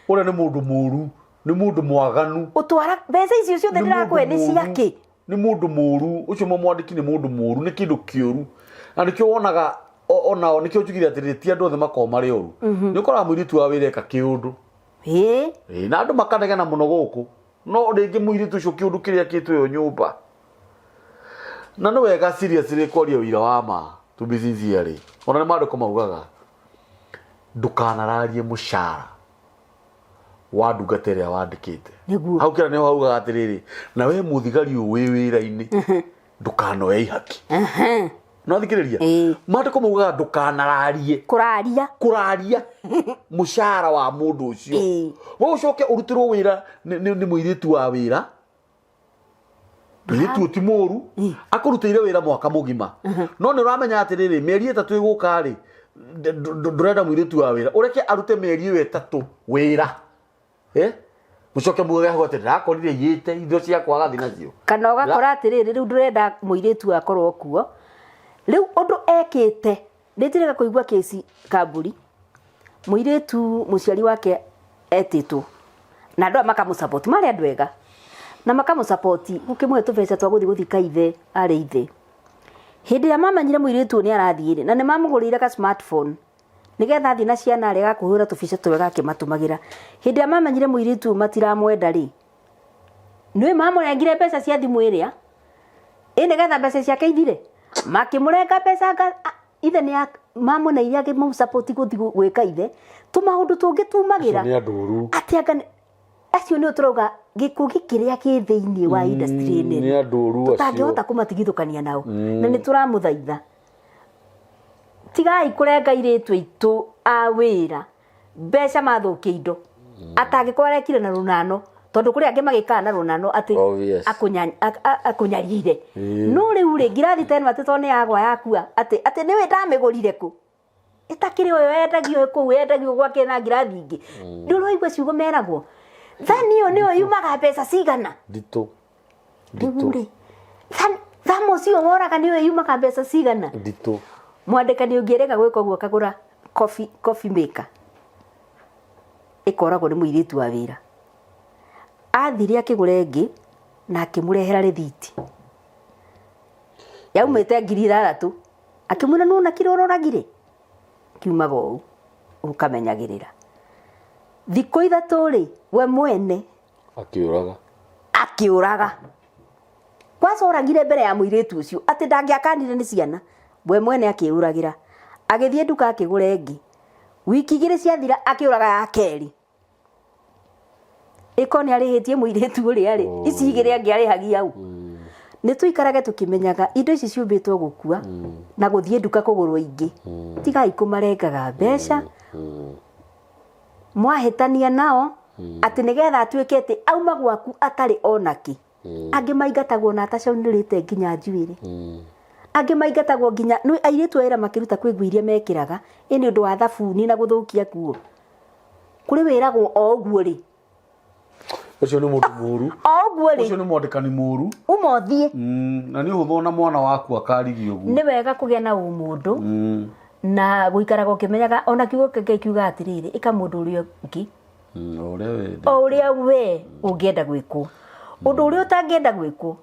Ũrĩa nĩ mũndũ mũru, nĩ mũndũ mwaganu. Ũtwara mbeca icio ciothe ndĩrakũhe nĩ ciakĩ? Nĩ mũndũ mũru, ũcio mwandĩki nĩ mũndũ mũru, nĩ kĩndũ kĩũru. Na nĩkĩo wonaga onao, nĩkĩo njugire atĩrĩrĩ, ti andũ othe makoragwo marĩ oru. Nĩ ũkoraga mũirĩtu wa wĩra eka kĩũndũ. Ĩĩ. Na andũ makanegena mũno gũkũ. No rĩngĩ mũirĩtu ũcio kĩũndũ kĩrĩa akĩtwo ĩyo nyũmba. Na nĩ wega seriously kwaria ũira wa ma, to be sincere. Ona nĩ maandĩko maugaga, ndũkanararie mũcara wa ndungata ĩrĩa wandĩkĩte. Nĩguo. Hau kĩra nĩho haugaga atĩrĩrĩ, na we mũthigari ũyũ wĩ wĩra-inĩ, ndũkanoe ihaki. No thikĩrĩria. Maandĩko maugaga ndũkanararie. Kũraria. Kũraria mũcara wa mũndũ ũcio. We ũcoke ũrutĩrwo wĩra nĩ mũirĩtu wa wĩra. Mũirĩtu ti mũru, akũrutĩire wĩra mwaka mũgima. No nĩ ũramenya atĩrĩrĩ, mĩeri 3 ĩgũka rĩ, ndũrenda mũirĩtu wa wĩra. Ũreke arute mĩeri ĩyo 3 wĩra. Mũcoke muge hau atĩ ndĩrakorire iyĩte indo ciakwa agathiĩ nacio. Kana ũgakora atĩrĩrĩ, rĩu ndũrenda mũirĩtu akorwo kuo. Rĩu ũndũ ekĩte, nĩnjĩrĩga kũigua kĩci kamburi. Mũirĩtu mũciari wake etĩtwo. Na andũ aya makamũsupport, marĩ andũ ega. Na makamũsupport, gũkĩmũhe tũbeca twa gũthiĩ gũthika ithe, arĩ ithe. Hĩndĩ ĩrĩa mamenyire mũirĩtu ũyũ nĩ arathiĩ rĩ, na nĩ mamũgũrĩire ka smartphone. Nĩgetha athiĩ na ciana rĩ, agakũhũra tũbica twega akĩmatũmagĩra. Hĩndĩ ĩrĩa mamenyire mũirĩtu ũyũ matiramwenda rĩ, nĩũĩ mamũrengire mbeca cia thimũ ĩrĩa, ĩ nĩgetha mbeca ciake ithire. Makĩmũrenga mbeca ithe nĩ mamũneire akĩmũsupport gũthiĩ gwĩka ithe. Tũmaũndũ tũngĩ tumagĩra. Acio nĩ andũ oru. Atĩ anga nĩ, acio nĩo tũrauga gĩkũgi kĩrĩa kĩ thĩinĩ wa industry nene. Nĩ andũ oru acio. Tũtangĩhota kũmatigithũkania nao. Na nĩ tũramũthaitha. Tigai kũrenga airĩtu aitũ a wĩra mbeca mathũkia indo. Atangĩkorwo arekire na rũnano, tondũ kũrĩ angĩ magĩkaga na rũnano atĩ akũnyarire. No rĩu rĩ, ngirathi ta ĩno atĩ tondũ nĩ yagwa yakua, atĩ nĩwe ndamĩgũrire kũ? Ĩtakĩrĩ ũyũ yendagio kũu, yendagio gwake na ngirathi ingĩ. Ndũraigua ciugo meragwo. Thani ĩyo nĩyo yumaga mbeca cigana? Nditũ. Rĩu rĩ, thamo ũcio woraga nĩyo yumaga mbeca cigana? Nditũ. Mwandĩkani ũngĩrega gwĩka ũguo akagũra coffee maker. Ĩkoragwo nĩ mũirĩtu wa wĩra. Athire akĩgũra ĩngĩ na akĩmũrehera rĩthiti. Yaumĩte ngiri ithathatũ. Akĩmwĩra nĩwona kĩrĩa ũroragire? Kiumaga ũũ, ũkamenyagĩrĩra. Thikũ 3 rĩ, we mwene akĩũraga. Akĩũraga. Kwanza oragire mbere ya mũirĩtu ũcio atĩ ndangĩakanire nĩ ciana. We mwene akĩũragĩra. Agĩthiĩ nduka akĩgũra ĩngĩ. Wiki 2 ciathira akĩũraga ya kerĩ. Ĩko nĩ arĩhĩtie mũirĩtu ũrĩa rĩ, ici 2 angĩarĩhagia au. Nĩ tũikarage tũkĩmenyaga indo ici ciũmbĩtwo gũkua na gũthiĩ nduka kũgũrwo ingĩ. Tigai kũmarengaga mbeca. Mwahĩtania nao atĩ nĩgetha atuĩke atĩ auma gwaku atarĩ ona kĩ. Angĩ maingatagwo na atacaunĩrĩte nginya njuĩrĩ. Angĩ maingatagwo nginya nĩ airĩtu a wĩra makĩruta kwĩ nguo iria mekĩraga, ĩ nĩ ũndũ wa thabuni na gũthũkia nguo. Kũrĩ wĩragwo o ũguo rĩ. Ũcio nĩ mũndũ mũru. O ũguo rĩ. Ũcio nĩ mwandĩkani mũru. Uma ũthiĩ. Na nĩ ũhũthũ ona mwana waku akarigio ũguo. Nĩ wega kũgĩa na ũmũndũ. Na gũikaraga ũkĩmenyaga ona kiugo kĩa Ngai kiugaga atĩrĩrĩ, ĩka mũndũ ũrĩa ũngĩ. O ũrĩa wendete. O ũrĩa we ũngĩenda gwĩkwo. Ũndũ ũrĩa ũtangĩenda gwĩkwo,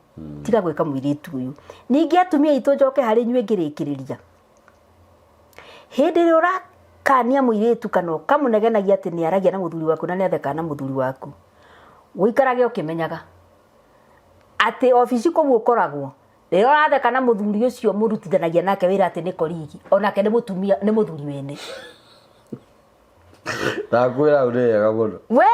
tiga gwĩka mũirĩtu ũyũ. Ningĩ atumia aitũ njoke harĩ inyuĩ ngĩrĩkĩrĩria. Hĩndĩ ĩrĩa ũrakania mũirĩtu kana ũkamũnegenagia atĩ nĩ aragia na mũthuri waku na nĩ athekaga na mũthuri waku, ũikarage ũkĩmenyaga atĩ obici kũu ũkoragwo, rĩrĩa ũratheka na mũthuri ũcio mũrutithanagia nake wĩra atĩ nĩ korigi, onake nĩ mũtumia, nĩ mũthuri wene. Ndakwĩra ũndũ wega mũno. We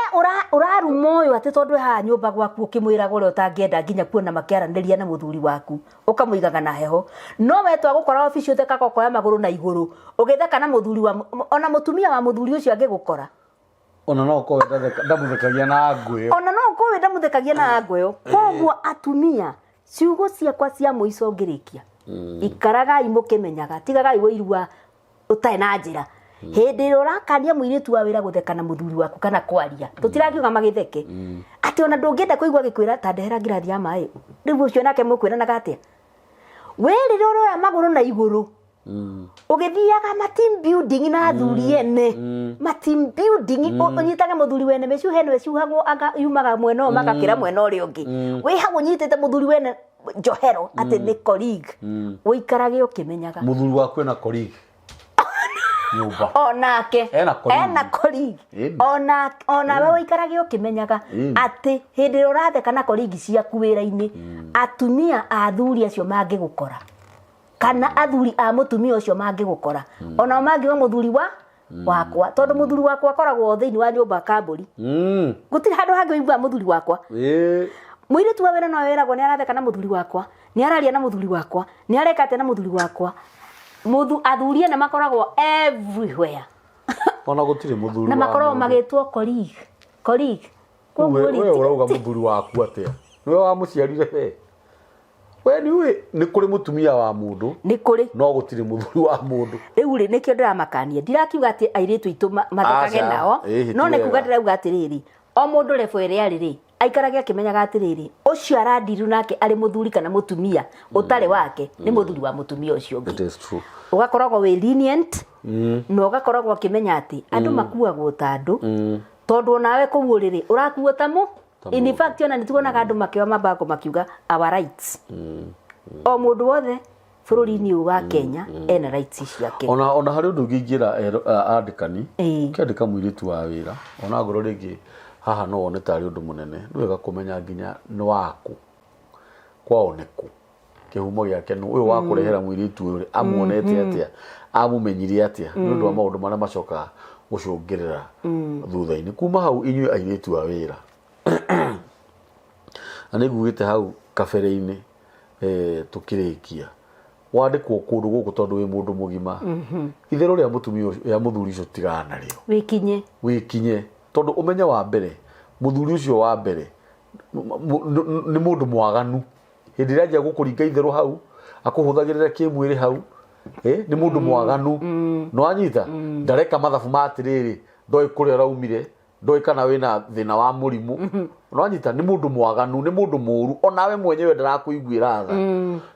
ũraruma ũyũ atĩ tondũ haha nyũmba gwaku ũkĩmwĩraga ũrĩa ũtangĩenda nginya kuona makĩaranĩria na mũthuri waku, ũkamũigaga na heho. No we twagũkora obici ũthekaga ũkoya magũrũ na igũrũ, ũgĩtheka na mũthuri wa ona mũtumia wa mũthuri ũcio angĩgũkora. Ona no ũkorwo ndamũthekagia na ngũyo. Ona no ũkorwo ndamũthekagia na ngũyo. Koguo atumia, ciugo ciakwa cia mũico ngĩrĩkia, ikaragai mũkĩmenyaga, tigagai ũiru wa ũtarĩ na njĩra. Hĩndĩ ĩrĩa ũrakania mũirĩtu wa wĩra gũtheka na mũthuri waku kana kwaria, tũtirakiuga magĩtheke, atĩ ona ndũngĩenda kũigua agĩkwĩra ta ndehera ngirathi ya maĩ, rĩu ũcio nake mũkwĩranaga atĩa? We rĩrĩa ũroya magũrũ na igũrũ, ũgĩthiaga ma team building na athuri ene, ma team building, ũnyitage mũthuri wene mĩcuha ĩno ĩcuhagwo anga yumaga mwena ũyũ magakĩra mwena ũrĩa ũngĩ, wĩ hau ũnyitĩte mũthuri wene njohero atĩ nĩ colleague, ũikarage ũkĩmenyaga. Mũthuri waku ena colleague nyũmba. Onake Ena colleague. Ena colleague. Onawe ũikarage ũkĩmenyaga atĩ hĩndĩ ĩrĩa ũratheka na colleague ciaku wĩra-inĩ, atumia a athuri acio mangĩgũkora, kana athuri a mũtumia ũcio mangĩgũkora, onao mangiuga mũthuri wa wakwa, tondũ mũthuri wakwa akoragwo thĩinĩ wa nyũmba kambũri, gũtirĩ handũ hangĩ ũiguaga mũthuri wakwa. Mũirĩtu wa wĩra no wĩragwo nĩ aratheka na mũthuri wakwa, nĩ araria na mũthuri wakwa, nĩ areka atĩa na mũthuri wakwa. Athuri ene makoragwo everywhere. Ona gũtirĩ mũthuri na wa makoragwo mũndũ. Magĩtwo colleague, colleague. Koguo We rĩ, we ũrauga mũthuri waku atĩa? Nĩwe wamũciarire we? We nĩũĩ nĩ kũrĩ mũtumia wa mũndũ, nĩ kũrĩ, no gũtirĩ mũthuri wa mũndũ. Rĩu rĩ, nĩkĩo ndĩramakania, ndirakiuga atĩ airĩtu aitũ mathekage Aca, nao, ĩhĩ, no ti nĩ kuga wega. ndĩrauga atĩrĩrĩ, o mũndũ level ĩrĩa arĩ rĩ, aikarage akĩmenyaga atĩrĩrĩ, ũcio arandiru nake arĩ mũthuri kana mũtumia ũtarĩ wake, nĩ mũthuri wa mũtumia ũcio ũngĩ. It is true. Ũgakoragwo wĩ lenient, na ũgakoragwo ũkĩmenya atĩ andũ makuagwo ta andũ, tondũ onawe kũu ũrĩ rĩ, ũrakuo ta mũ. Ta In mũndũ. fact, ona nĩ tuonaga andũ makĩoya mabango makiuga our rights. O mũndũ wothe bũrũri-inĩ ũyũ wa Kenya ena rights ciake. Ona harĩ ũndũ ũngĩ ingĩra andĩkani, ũkĩandĩka mũirĩtu wa wĩra, ona ngorwo rĩngĩ haha no wone tarĩ ũndũ mũnene, nĩ wega kũmenya nginya nĩ waku, kwao nĩ kũ, kĩhumo gĩake nũ, ũyũ wa kũrehera mũirĩtu ũyũ rĩ, amuonete atĩa, amũmenyire atĩa, nĩ ũndũ wa maũndũ marĩa macokaga gũcũngĩrĩra thutha-inĩ. Kuma hau, inyuĩ airĩtu a wĩra, na nĩ ngugĩte hau kabere-inĩ, tũkĩrĩkia, wandĩkwo kũndũ gũkũ tondũ wĩ mũndũ mũgima, itherũ rĩa mũtumia ũcio, rĩa mũthuri ũcio tigana narĩo. Wĩkinye. Wĩkinye, tondũ ũmenye wa mbere mũthuri ũcio wa mbere nĩ mũndũ mwaganu. Hĩndĩ ĩrĩa anjia gũkũringa itherũ hau, akũhũthagĩrĩra kĩmwĩrĩ hau, nĩ mũndũ mwaganu. Nĩwanyita? Ndareka mathabu ma atĩrĩrĩ, ndoĩ kũrĩa ũraumire, ndoĩ kana wĩna thĩna wa mũrimũ. Nĩwanyita? Nĩ mũndũ mwaganu, nĩ mũndũ mũru, onawe mwenyewe ndarakũiguĩra tha.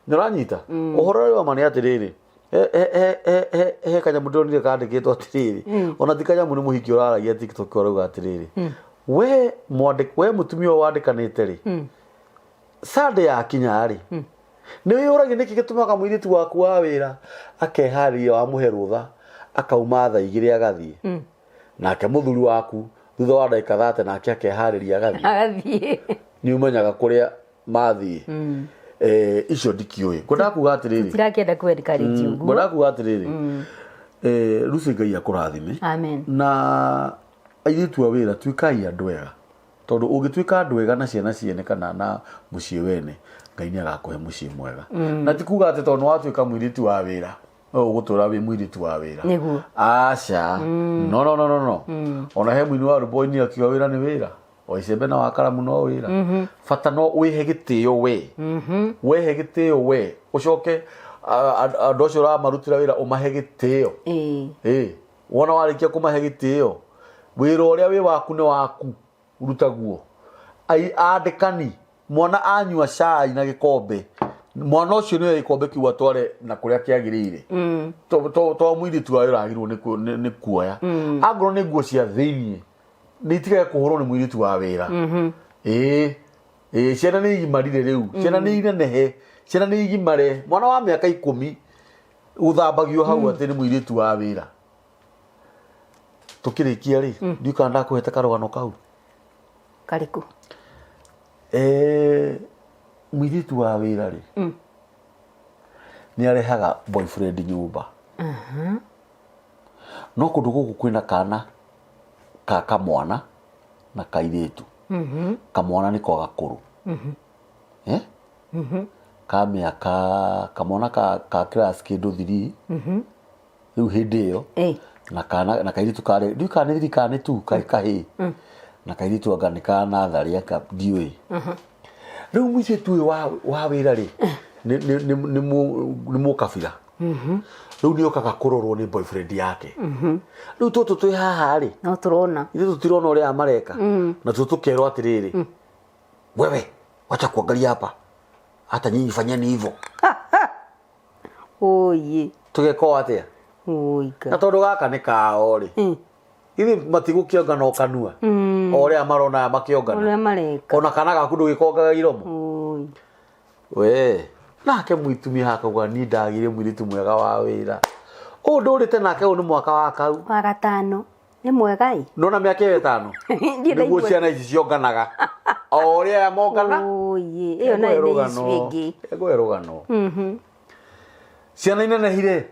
Nĩũranyita? Ũhoro ũrĩa wa ma nĩ atĩrĩrĩ, he kanyamũ ndĩronire kandĩkĩtwo atĩrĩrĩ, ona ti kanyamũ, nĩ mũhiki ũraragia TikTok, ũrauga atĩrĩrĩ, we we mũtumia ũyũ wandĩkanĩte rĩ, Sunday yakinya rĩ, nĩ wĩyũragia nĩkĩ gĩtũmaga mũirĩtu waku wa wĩra akeharĩria, wamũhe rũtha akauma thaa 2 agathiĩ, nake mũthuri waku thutha wa ndagĩka 30 nake akeharĩria agathiĩ. Agathiĩ. Nĩ ũmenyaga kũrĩa mathiĩ. Icio ndikĩũĩ, ngwendaga kuga atĩrĩrĩ, tirakĩenda kũ encourage ũguo. Ngwendaga kuga atĩrĩrĩ, Lucy, Ngai akũrathime. Amen. Na airĩtu a wĩra, tuĩkai andũ ega, tondũ ũngĩtuĩka andũ ega na ciana ciene kana na mũciĩ wene, Ngai nĩ agakũhe mũciĩ mwega. Na ti kuga atĩ tondũ nĩ watuĩka mũirĩtu wa wĩra no ũgũtũra wĩ mũirĩtu wa wĩra. Nĩguo. Aca, no, no, no, no, no. Ona he mũini wa rwĩmbo oinire akiuga wĩra nĩ wĩra, o icembe na wakaramu no wĩra. Bata no wĩhe gĩtĩo we, wehe gĩtĩo we, ũcoke andũ acio ũramarutĩra wĩra ũmahe gĩtĩo. Ĩ wona warĩkia kũmahe gĩtĩo, wĩra ũrĩa wĩ waku nĩ waku, rutaguo. Andĩkani, mwana anyua cai na gĩkombe, mwana ũcio nĩwe gĩkombe kĩu atware na kũrĩa kĩagĩrĩire. To mũirĩtu wa wĩra agĩrĩirwo nĩ kuoya. Angorwo nĩ nguo cia thĩiniĩ, nĩ itigage kũhũrwo nĩ mũirĩtu wa wĩra. Ĩĩ, ciana nĩ igimarire rĩu, ciana nĩ inenehe, ciana nĩ igimare. Mwana wa mĩaka 10 gũthambagio hau atĩ nĩ mũirĩtu wa wĩra? Tũkĩrĩkia rĩ, ndiũĩ kana ndakũhete karũgano kau. Karĩkũ? Mũirĩtu wa wĩra rĩ, nĩ arehaga boyfriend nyũmba, no kũndũ gũkũ kwĩna kana ka kamwana na kairĩtu. Kamwana nĩko gakũrũ, eh? Ka mĩaka, kamwana ka class kĩndũ 3. Rĩu hĩndĩ ĩyo na kana na kairĩtu karĩ ndiũĩ kana nĩ thiri kana nĩ tu karĩ kahĩĩ na kairĩtu anga nĩ ka natharĩ aka ndiũĩ. Rĩu mũirĩtu ũyũ wa wĩra rĩ nĩ mũkabira. Rĩu nĩ okaga kũrorwo nĩ boyfriend yake. Rĩu tũtũ twĩ haha rĩ, no tũrona ithuĩ tũtirona ũrĩa aya mareka, na tuo tũkerwo atĩrĩrĩ, "Wewe wacha kuangalia hapa, hata nyinyi fanyeni hivyo." Oye. Tũgeka o atĩa? Oi. Na tondũ gaka nĩ kao rĩ, ithuĩ matigũkĩongana o kanua o ũrĩa marona aya makĩongana, ũrĩa mareka, ona kana gaku ndũgĩkongaga iromo. Oi. We nake mũitumia akauga, "Niĩ ndagire mũirĩtu mwega wa wĩra ũũ ndũrĩte nake, ũyũ nĩ mwaka wa kau wa gatano, nĩ mwega ĩ." Nona mĩaka ĩyo 5 Ndiĩ nĩguo ndaigua. Ciana ici cionganaga o ũrĩa aya mongana. Oye, ĩyo nayo nĩ issue ĩngĩ. Ngũhe rũgano. Ciana inenehire,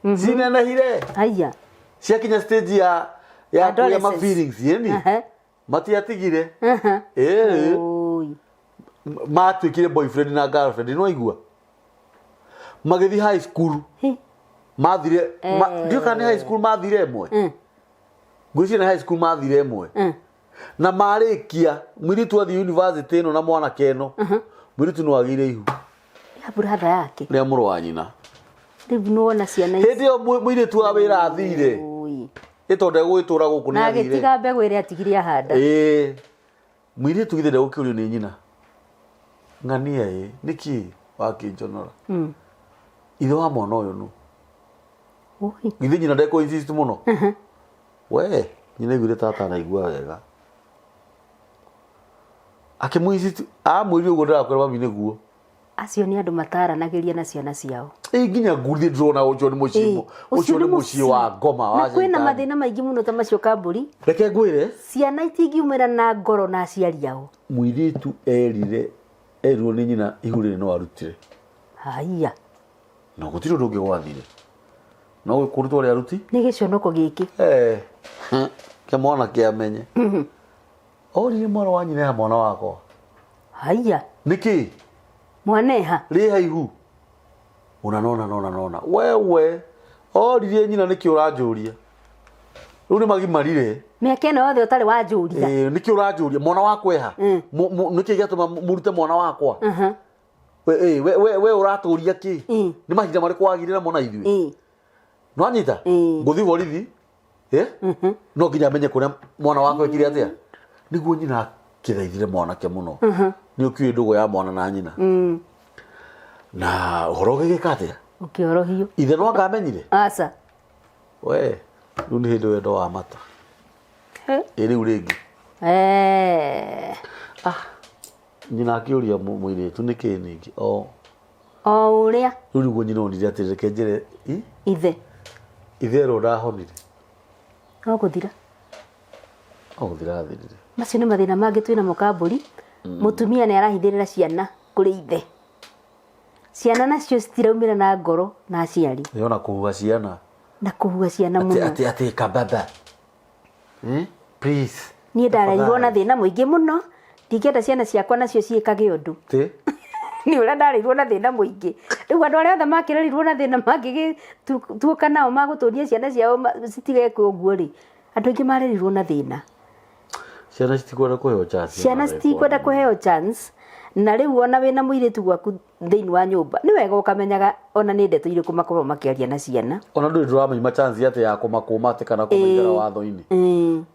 cinenehire, Aya. ciakinya stage ya kũgĩa ma Adolescence. feelings yeni, matiatigire. Ĩĩ. Oi. Matuĩkire boyfriend na girlfriend, nĩ waigua, magĩthiĩ high school. Mathire ndiũĩ kana nĩ high school mathire ĩmwe. Ngwĩciria nĩ high school mathire ĩmwe. Na marĩkia, mũirĩtu athiĩ university ĩno na mwanake ĩno, mũirĩtu no agĩire ihu Ya brother yake. Rĩa mũrũ wa nyina. Rĩu nĩwona ciana ici. Hĩndĩ ĩyo mũirĩtu wa wĩra athire, Oi. ĩ tondũ ndegũgĩtũra gũkũ, nĩ Na athire. agĩtiga mbegũ ĩrĩa atigire ahanda. Ĩĩ, mũirĩtu githĩ ndegũkĩũrio nĩ nyina, "Ng'ania ĩ, nĩkĩ wakĩnjonora? Ithe wa mwana ũyũ nũ?" Oi. Githĩ nyina ndekũ insist mũno? We nyina aiguire ta atanaigua wega, akĩmũ insist, amwĩrire ũguo, "Ndĩrakwĩra mami nĩguo." Acio nĩ andũ mataranagĩria na ciana ciao. Ĩ nginya ngũthiĩ ndĩrona ũcio nĩ mũciĩ ũcio nĩ mũciĩ wa ngoma wa Na kwĩna caitani. Mathĩna maingĩ mũno ta macio kambũri. Reke ngwĩre. Ciana itingiumĩra na ngoro na aciari ao. Mũirĩtu erire, erirwo nĩ nyina ihu rĩrĩ no arutire. Haiya. Na gũtirĩ ũndũ ũngĩ gwathire no kũrutwo rĩa aruti. Nĩ gĩconoko gĩkĩ. Eh, kĩa mwana kĩamenye oririe mwana wa nyina, "Ya mwana wakwa?" Haiya. Nĩkĩ? Mwaneha. Rĩha ihu ona nona nona nona wewe oririe nyina, "Nĩkĩ ũranjũria rĩu nĩ magimarire?" Mĩaka ĩno yothe ũtarĩ wanjũria. Ĩĩ, "Nĩkĩ ũranjũria mwana wakwa eha? Nĩkĩ gĩatũma mũrute mwana wakwa? We ũratũria kĩ? Nĩ mahinda marĩkũ wagire namo na ithuĩ?" Nĩwanyita? Ngũthiĩ borithi. Eh? No nginya menye kũrĩa mwana wakwa ekire atĩa. Nĩguo nyina akĩthaithire mwanake mũno, nĩ ũkiũĩ ndũgũ ya mwana na nyina na ũhoro ũgĩgĩka atĩa? Ũkĩorohio. Ithe no anga amenyire. Aca. We rĩu nĩ hĩndĩ wendo wa mata. Ĩ rĩu rĩngĩ. Ah, nyina akĩũria mũirĩtu nĩkĩ ningĩ o O ũrĩa. Rĩu nĩguo nyina onire atĩ reke njĩre ithe. Ithe erwo ndahonire. No gũthira. O gũthira athirire. Macio nĩ mathĩna mangĩ twĩnamo kambũri. Mũtumia nĩ arahithĩrĩra ciana kũrĩ ithe, ciana nacio citiraumĩra na ngoro na aciari. Ĩ ona kũhuha ciana. Na kũhua ciana atĩ mũno. Atĩ kababa, Please. Niĩ ndarerirwo na Tafadhali. thĩna mũingĩ mũno, ndingĩenda ciana ciakwa nacio ciĩkage ũndũ. Tĩ Nĩ ũrĩa ndarerirwo na thĩna mũingĩ, rĩu andũ arĩa othe makĩrerirwo na thĩna mangĩgĩtuĩka nao magũtũria ciana ciao citigekwe ũguo rĩ, andũ aingĩ marerirwo na thĩna. Ciana citikwenda kũheo chance. Ciana citikwenda kũheo chance, na rĩu ona wĩna mũirĩtu gwaku thĩinĩ wa nyũmba, nĩ wega ũkamenyaga ona nĩ ndeto irĩkũ makoragwo makĩaria na ciana. Ona ndũrĩ ndũramaima chance atĩ ya kũmakũma atĩ kana kũmaigĩra watho-inĩ.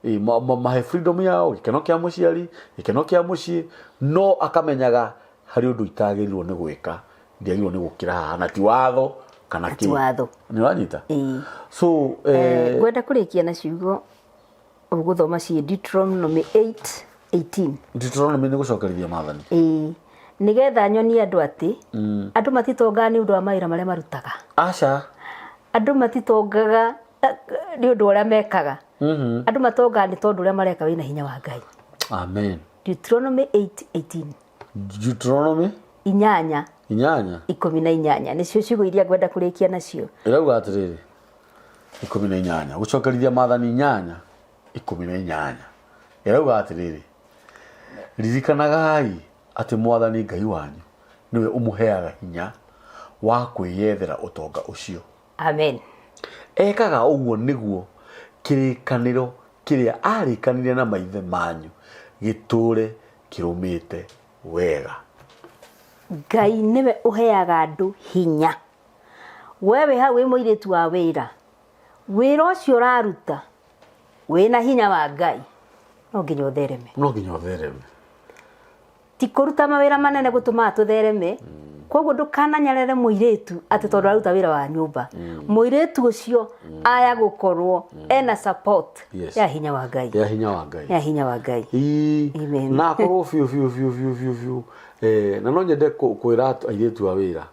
Ĩ, mahe freedom yao, gĩkeno kĩa mũciari, gĩkeno kĩa mũciĩ, no akamenyaga harĩ ũndũ itagĩrĩirwo nĩ gwĩka, ndiagĩrĩirwo nĩ gũkĩra haha, na ti watho kana Na ti kĩ. watho. Nĩ ũranyita? Ĩĩ. So Ngwenda kũrĩkia na ciugo ũgũthoma ciĩ Deuteronomy 8:18. Deuteronomy nĩ gũcokerithia maathani. Ĩĩ, nĩgetha nyonie andũ atĩ andũ matitongaga nĩ ũndũ wa mawĩra marĩa marutaga. Aca. Andũ matitongaga nĩ ũndũ ũrĩa mekaga. Andũ matongaga nĩ tondũ ũrĩa mareka wĩna hinya wa Ngai. Amen. Deuteronomy 8:18. Deuteronomy 8. 8. 18 nĩcio ciugo iria ngwenda kũrĩkia nacio. Ĩrauga atĩrĩrĩ, 18, gũcokerithia maathani 8:18, ĩrauga atĩrĩrĩ, "Ririkanagai atĩ Mwathani Ngai wanyu nĩwe ũmũheaga hinya wa kwĩyethera ũtonga ũcio." Amen. Ekaga ũguo nĩguo kĩrĩkanĩro kĩrĩa aarĩkanire na maithe manyu gĩtũũre kĩrũmĩte wega. Ngai nĩwe ũheaga andũ hinya. We wĩ hau wĩ mũirĩtu wa wĩra, wĩra ũcio ũraruta wĩna hinya wa Ngai, no nginya ũthereme. No nginya ũthereme. Ti kũruta mawĩra manene gũtũmaga tũthereme. Koguo ndũkananyarare mũirĩtu atĩ tondũ aruta wĩra wa nyũmba. Mũirĩtu ũcio aya gũkorwo ena support Yes. ya hinya wa Ngai. Ya hinya wa Ngai. Ya hinya wa Ngai. Ii, Amen. Na akorwo biũ biũ biũ biũ biũ biũ. Na no nyende kwĩra airĩtu a wĩra,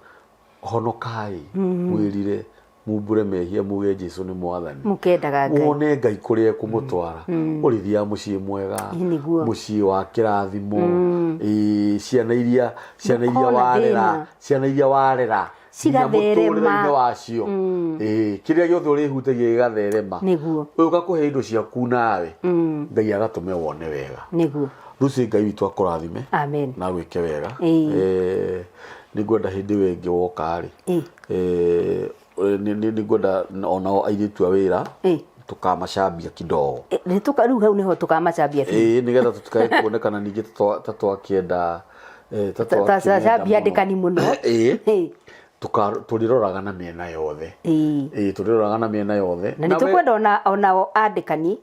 honokai, mwĩrire, mumbure mehia muge Jesu nĩ mwathani. Mũkendaga Ngai. Wone Ngai kũrĩa ekũmũtwara. Ũrĩthiaga mũciĩ mwega, Ĩ, nĩguo. mũciĩ wa kĩrathimo, ĩ, ciana iria ciana iria Ndũkona warera, thĩna. ciana iria warera nginya Cigatherema. mũtũrĩre-inĩ wacio. Ĩ, kĩrĩa gĩothe ũrĩhutagia gĩgatherema. Nĩguo. Ũyũ ũgakũhe indo ciaku nawe, Ngai agatũme wone wega. Nĩguo. Lucy Ngai witũ akũrathime. Amen. Na agwĩke wega. Ĩĩ. Nĩ ngwenda hĩndĩ ĩyo ĩngĩ woka rĩ, Ĩĩ. Nĩ ngwenda onao airĩtu a wĩra Ĩĩ. tũkamacambia kidogo. Nĩ tũka rĩu hau nĩho tũkamacambia biũ. Ĩĩ, nĩgetha tũtikae kuonekana ningĩ ta twakĩenda, ta Ta twakĩmenda cambia mũno. andĩkani mũno. Ĩĩ. Ĩĩ. Tũrĩroraga na mĩena yothe. Ĩĩ. Ĩĩ, tũrĩroraga na mĩena yothe. Na nĩ Na we- tũkwenda onao andĩkani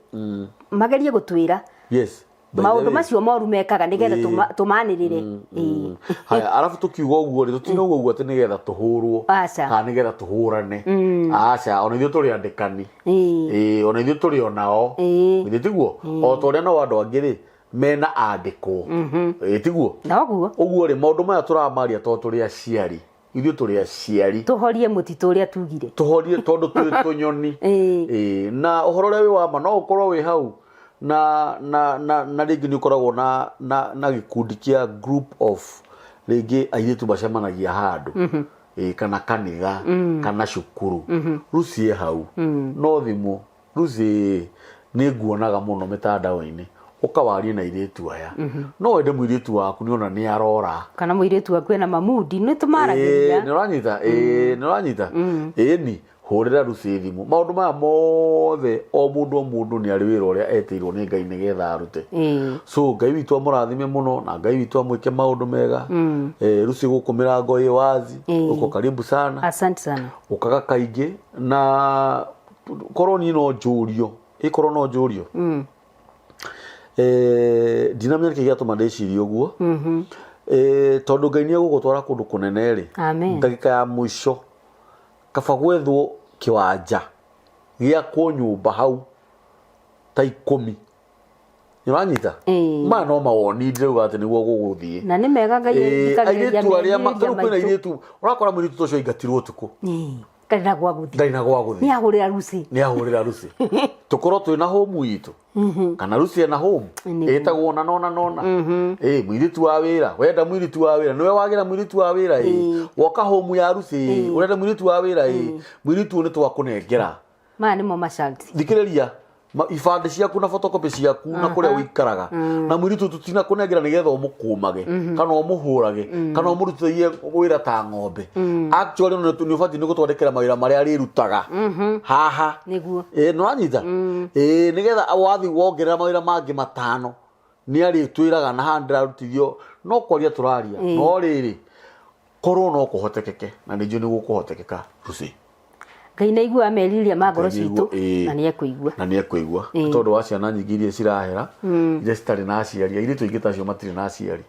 magerie gũtwĩra Yes. By the maũndũ way. macio moru mekaga nĩgetha tũmanĩrĩre. Ĩĩ. Haya, arabu tũkiuga ũguo rĩ, tũtinauga ũguo atĩ nĩgetha tũhũrwo Aca. kana nĩgetha tũhũrane. Aca, ona ithuĩ tũrĩ andĩkani. Ĩĩ. Ĩĩ, ona ithuĩ tũrĩ onao. Ĩĩ. Githĩ tiguo? O ta ũrĩa nao andũ angĩ rĩ, mena andĩkwo. Ĩĩ, tiguo? Noguo. Ũguo rĩ, maũndũ maya tũramaria tondũ tũrĩ aciari. Ithuĩ tũrĩ aciari. Tũhorie mũtitũ ũrĩa tugire. Tũhorie tondũ twĩ tũnyoni. Ĩĩ. Ĩĩ, na ũhoro ũrĩa wĩ wa ma no ũkorwo wĩ hau na rĩngĩ nĩ ũkoragwo na gĩkundi kĩa group of rĩngĩ airĩtu macemanagia handũ. Ĩĩ, kana kanitha, kana cukuru. Lucy e hau. No thimũ, Lucy nĩ nguonaga mũno mĩtandao-inĩ. Ũkawarie na airĩtu aya. No wende mũirĩtu waku nĩ ona nĩ arora. Kana mũirĩtu waku ena mamudi, nĩ tũmaragĩria. Ĩĩ, nĩ ũranyita? Ĩĩ, nĩ ũranyita? Ĩĩ ni, hũrĩra Lucy thimũ. Maũndũ maya mothe o mũndũ o mũndũ nĩ arĩ wĩra ũrĩa etĩirwo nĩ Ngai nĩgetha arute. So Ngai witũ amũrathime mũno na Ngai witũ amwĩke maũndũ mega. Lucy gũkũ mĩrango ĩ wazi, uko karibu sana. Asante sana. Ũkaga kaingĩ na korwo niĩ no njũrio, ĩkorwo no njũrio. Ndinamenya nĩkĩ gĩatũma ndĩcirie ũguo. Tondũ Ngai nĩ egũgũtwara kũndũ kũnene rĩ, Amen. ndagĩka ya mũico kaba gwethwo kĩwanja gĩakwo nyũmba hau ta 10. Nĩ ũranyita? Ĩĩ. Maya no mawoni ndĩrauga atĩ nĩguo gũgũthiĩ. Na nĩ mega Ngai Ĩĩ, athikagĩrĩria airĩtu arĩa merirĩria tarĩu kwĩna maitũ. airĩtu, ũrakora mũirĩtu ta ũcio aingatirwo ũtukũ. Ĩĩ, ndarĩ na gwa gũthiĩ. Ndarĩ na gwa gũthiĩ. Nĩ ahũrĩra Lucy. Nĩ ahũrĩra Lucy. Tũkorwo twĩna home itũ. Kana Lucy ena home. Nĩguo. Ĩtagwo ona nona nona. Ĩĩ, mũirĩtu wa wĩra. Wenda mũirĩtu wa wĩra. Nĩwe wagĩra mũirĩtu wa wĩra ĩĩ. Woka home ya Lucy ĩĩ. Ũrenda mũirĩtu wa wĩra ĩĩ. Mũirĩtu ũyũ nĩ twakũnengera. Maya nĩmo masharti. Thikĩrĩria, ibandĩ ciaku na photocopy ciaku na kũrĩa ũikaraga. Na mũirĩtu tũtinakũnengera nĩgetha ũmũkũmage, kana ũmũhũrage, kana ũmũrutithie wĩra ta ng'ombe. Actually, nĩ ũbatiĩ nĩ gũtwandĩkĩra mawĩra marĩa arĩrutaga. Haha. Nĩguo. Ĩĩ, nĩ ũranyita? Ĩĩ, nĩgetha wathiĩ wongerera mawĩra mangĩ matano, nĩ arĩtwĩraga na haha ndĩrarutithio, no kwaria tũraria. No rĩrĩ, korwo no kũhotekeke, na nĩ njũĩ nĩ gũkũhotekeka, Lucy. Ngai nĩ aiguaga merirĩria ma ngoro Ngai nĩ citũ, aigua, na nĩ ekũigua. Na nĩ ekũigua. Nĩ tondũ wa ciana nyingĩ iria cirahera, iria citarĩ na aciari, airĩtu aingĩ ta acio matirĩ na aciari.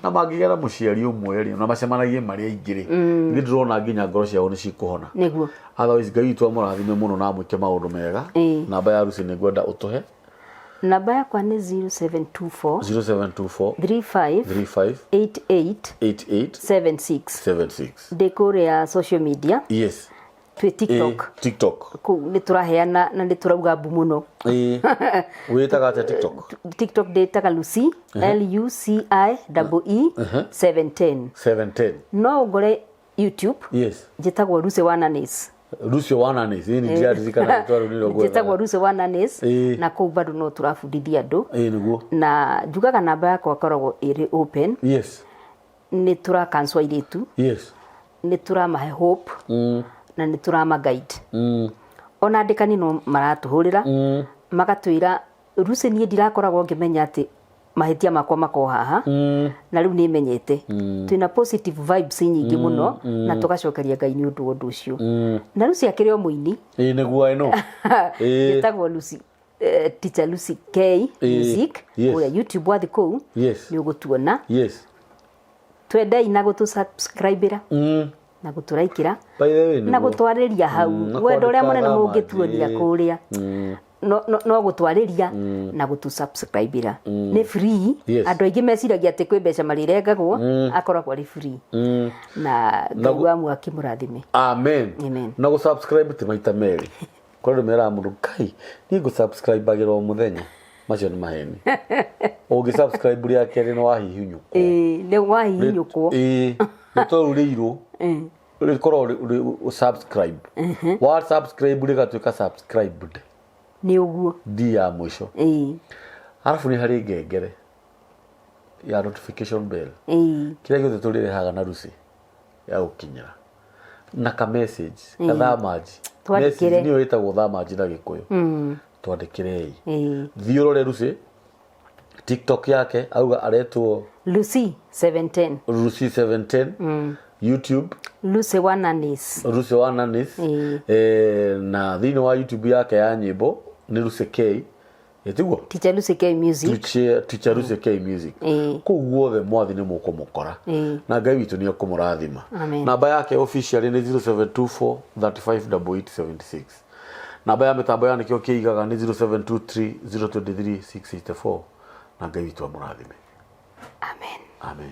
Na mangĩgera mũciari ũmwe rĩ, na macemanagie marĩ aingĩ rĩ, nĩ ndĩrona nginya ngoro ciao nĩ cikũhona. Nĩguo. Otherwise, Ngai witũ amũrathime mũno na amwĩke maũndũ mega. Namba ya Lucy nĩ ngwenda ũtũhe. Namba yakwa nĩ 0724 0724 35 35 88 88 76. 76. Ndĩ kũrĩa social media. Yes. Twĩ TikTok. TikTok. Kũu nĩ tũraheana na nĩ tũrauga mbu mũno. Wĩtaga atĩa TikTok? TikTok ndĩtaga Lucy, L U C I E E 710. 710. No ũngore YouTube. Yes. Njĩtagwo Lucy Wananis. Lucy Wananis, ĩĩ, nĩ ndĩraririkana rĩtwa rĩu nĩrĩo ngwethaga. Njĩtagwo Lucy Wananis, na kũu bado no tũrabundithia andũ. Ĩĩ, nĩguo. Na njugaga namba yakwa ĩkoragwo ĩrĩ open. Yes. Nĩ tũra cancel airĩtu. Yes. Nĩ tũramahe hope. Na nĩ tũrama guide. Ona andĩkani no maratũhũrĩra magatwĩra, Lucy, niĩ ndirakoragwo ngĩmenya atĩ mahĩtia makwa makorwo haha, na rĩu nĩ menyete. Twĩna positive vibes nyingĩ mũno na tũgacokeria Ngai nĩ ũndũ wa ũndũ ũcio. Na Lucy akĩrĩ o mũini. Ĩĩ, nĩguo, I know. Ĩĩ. Ĩtagwo Lucy, Teacher Lucy K Music. Kũrĩa YouTube wathi kũu nĩ ũgũtuona. Twendei na gũtũ subscribe na gũtũraikĩra By the way, na nĩguo. Gũtwarĩria hau. Na Wendo ũrĩa kwandĩka mũnene thamanji. mũngĩtuonia kũrĩa no gũtwarĩria na gũtũ subscribe nĩ free. Andũ aingĩ meciragia atĩ kwĩ mbeca marĩrengagwo, akoragwo arĩ free. Na Ngai wa mwaki mũrathime. Amen. Amen. Na gå subscribe ti maita merĩ. Kũrĩ andũ meraga mũndũ, "Kai, niĩ ngũ subscribe agĩra o mũthenya." Macio nĩ maheni. Ũngĩ subscribe rĩa kerĩ nĩ wahihinyũkwo. Ĩĩ, nĩ wahihinyũkwo. Ĩĩ, nĩ twaurĩirwo rĩkorwo subscribe, wa subscribe rĩgatuĩka subscribed. Nĩ ũguo. D ya mũico. Arabu nĩ harĩ ngengere ya notification bell. Kĩrĩa gĩothe tũrĩrehaga na Lucy ya gũkinyĩra na ka message kathamanji. Twandĩkĩre. Message nĩyo ĩtagwo thamanji na Gĩkũyũ. Twandĩkĩrei. Thiĩ ũrore Lucy TikTok yake, auga aretwo Lucy 710. Lucy 710, YouTube Lucy Wananis. Lucy Wananis. Na thĩinĩ wa YouTube yake ya nyĩmbo nĩ Lucy K, ĩtiguo? Teacher Lucy K Music. Teacher Lucy K Music. Kũu guothe mwathi nĩ mũkũmũkora. Na Ngai witũ nĩ ekũmũrathima. Amen. Namba yake officially nĩ 0724 358876. Namba ya mĩtambo ya nĩkĩo kĩigaga nĩ 0723 023 684. Na Ngai witũ amũrathime. Amen. Amen.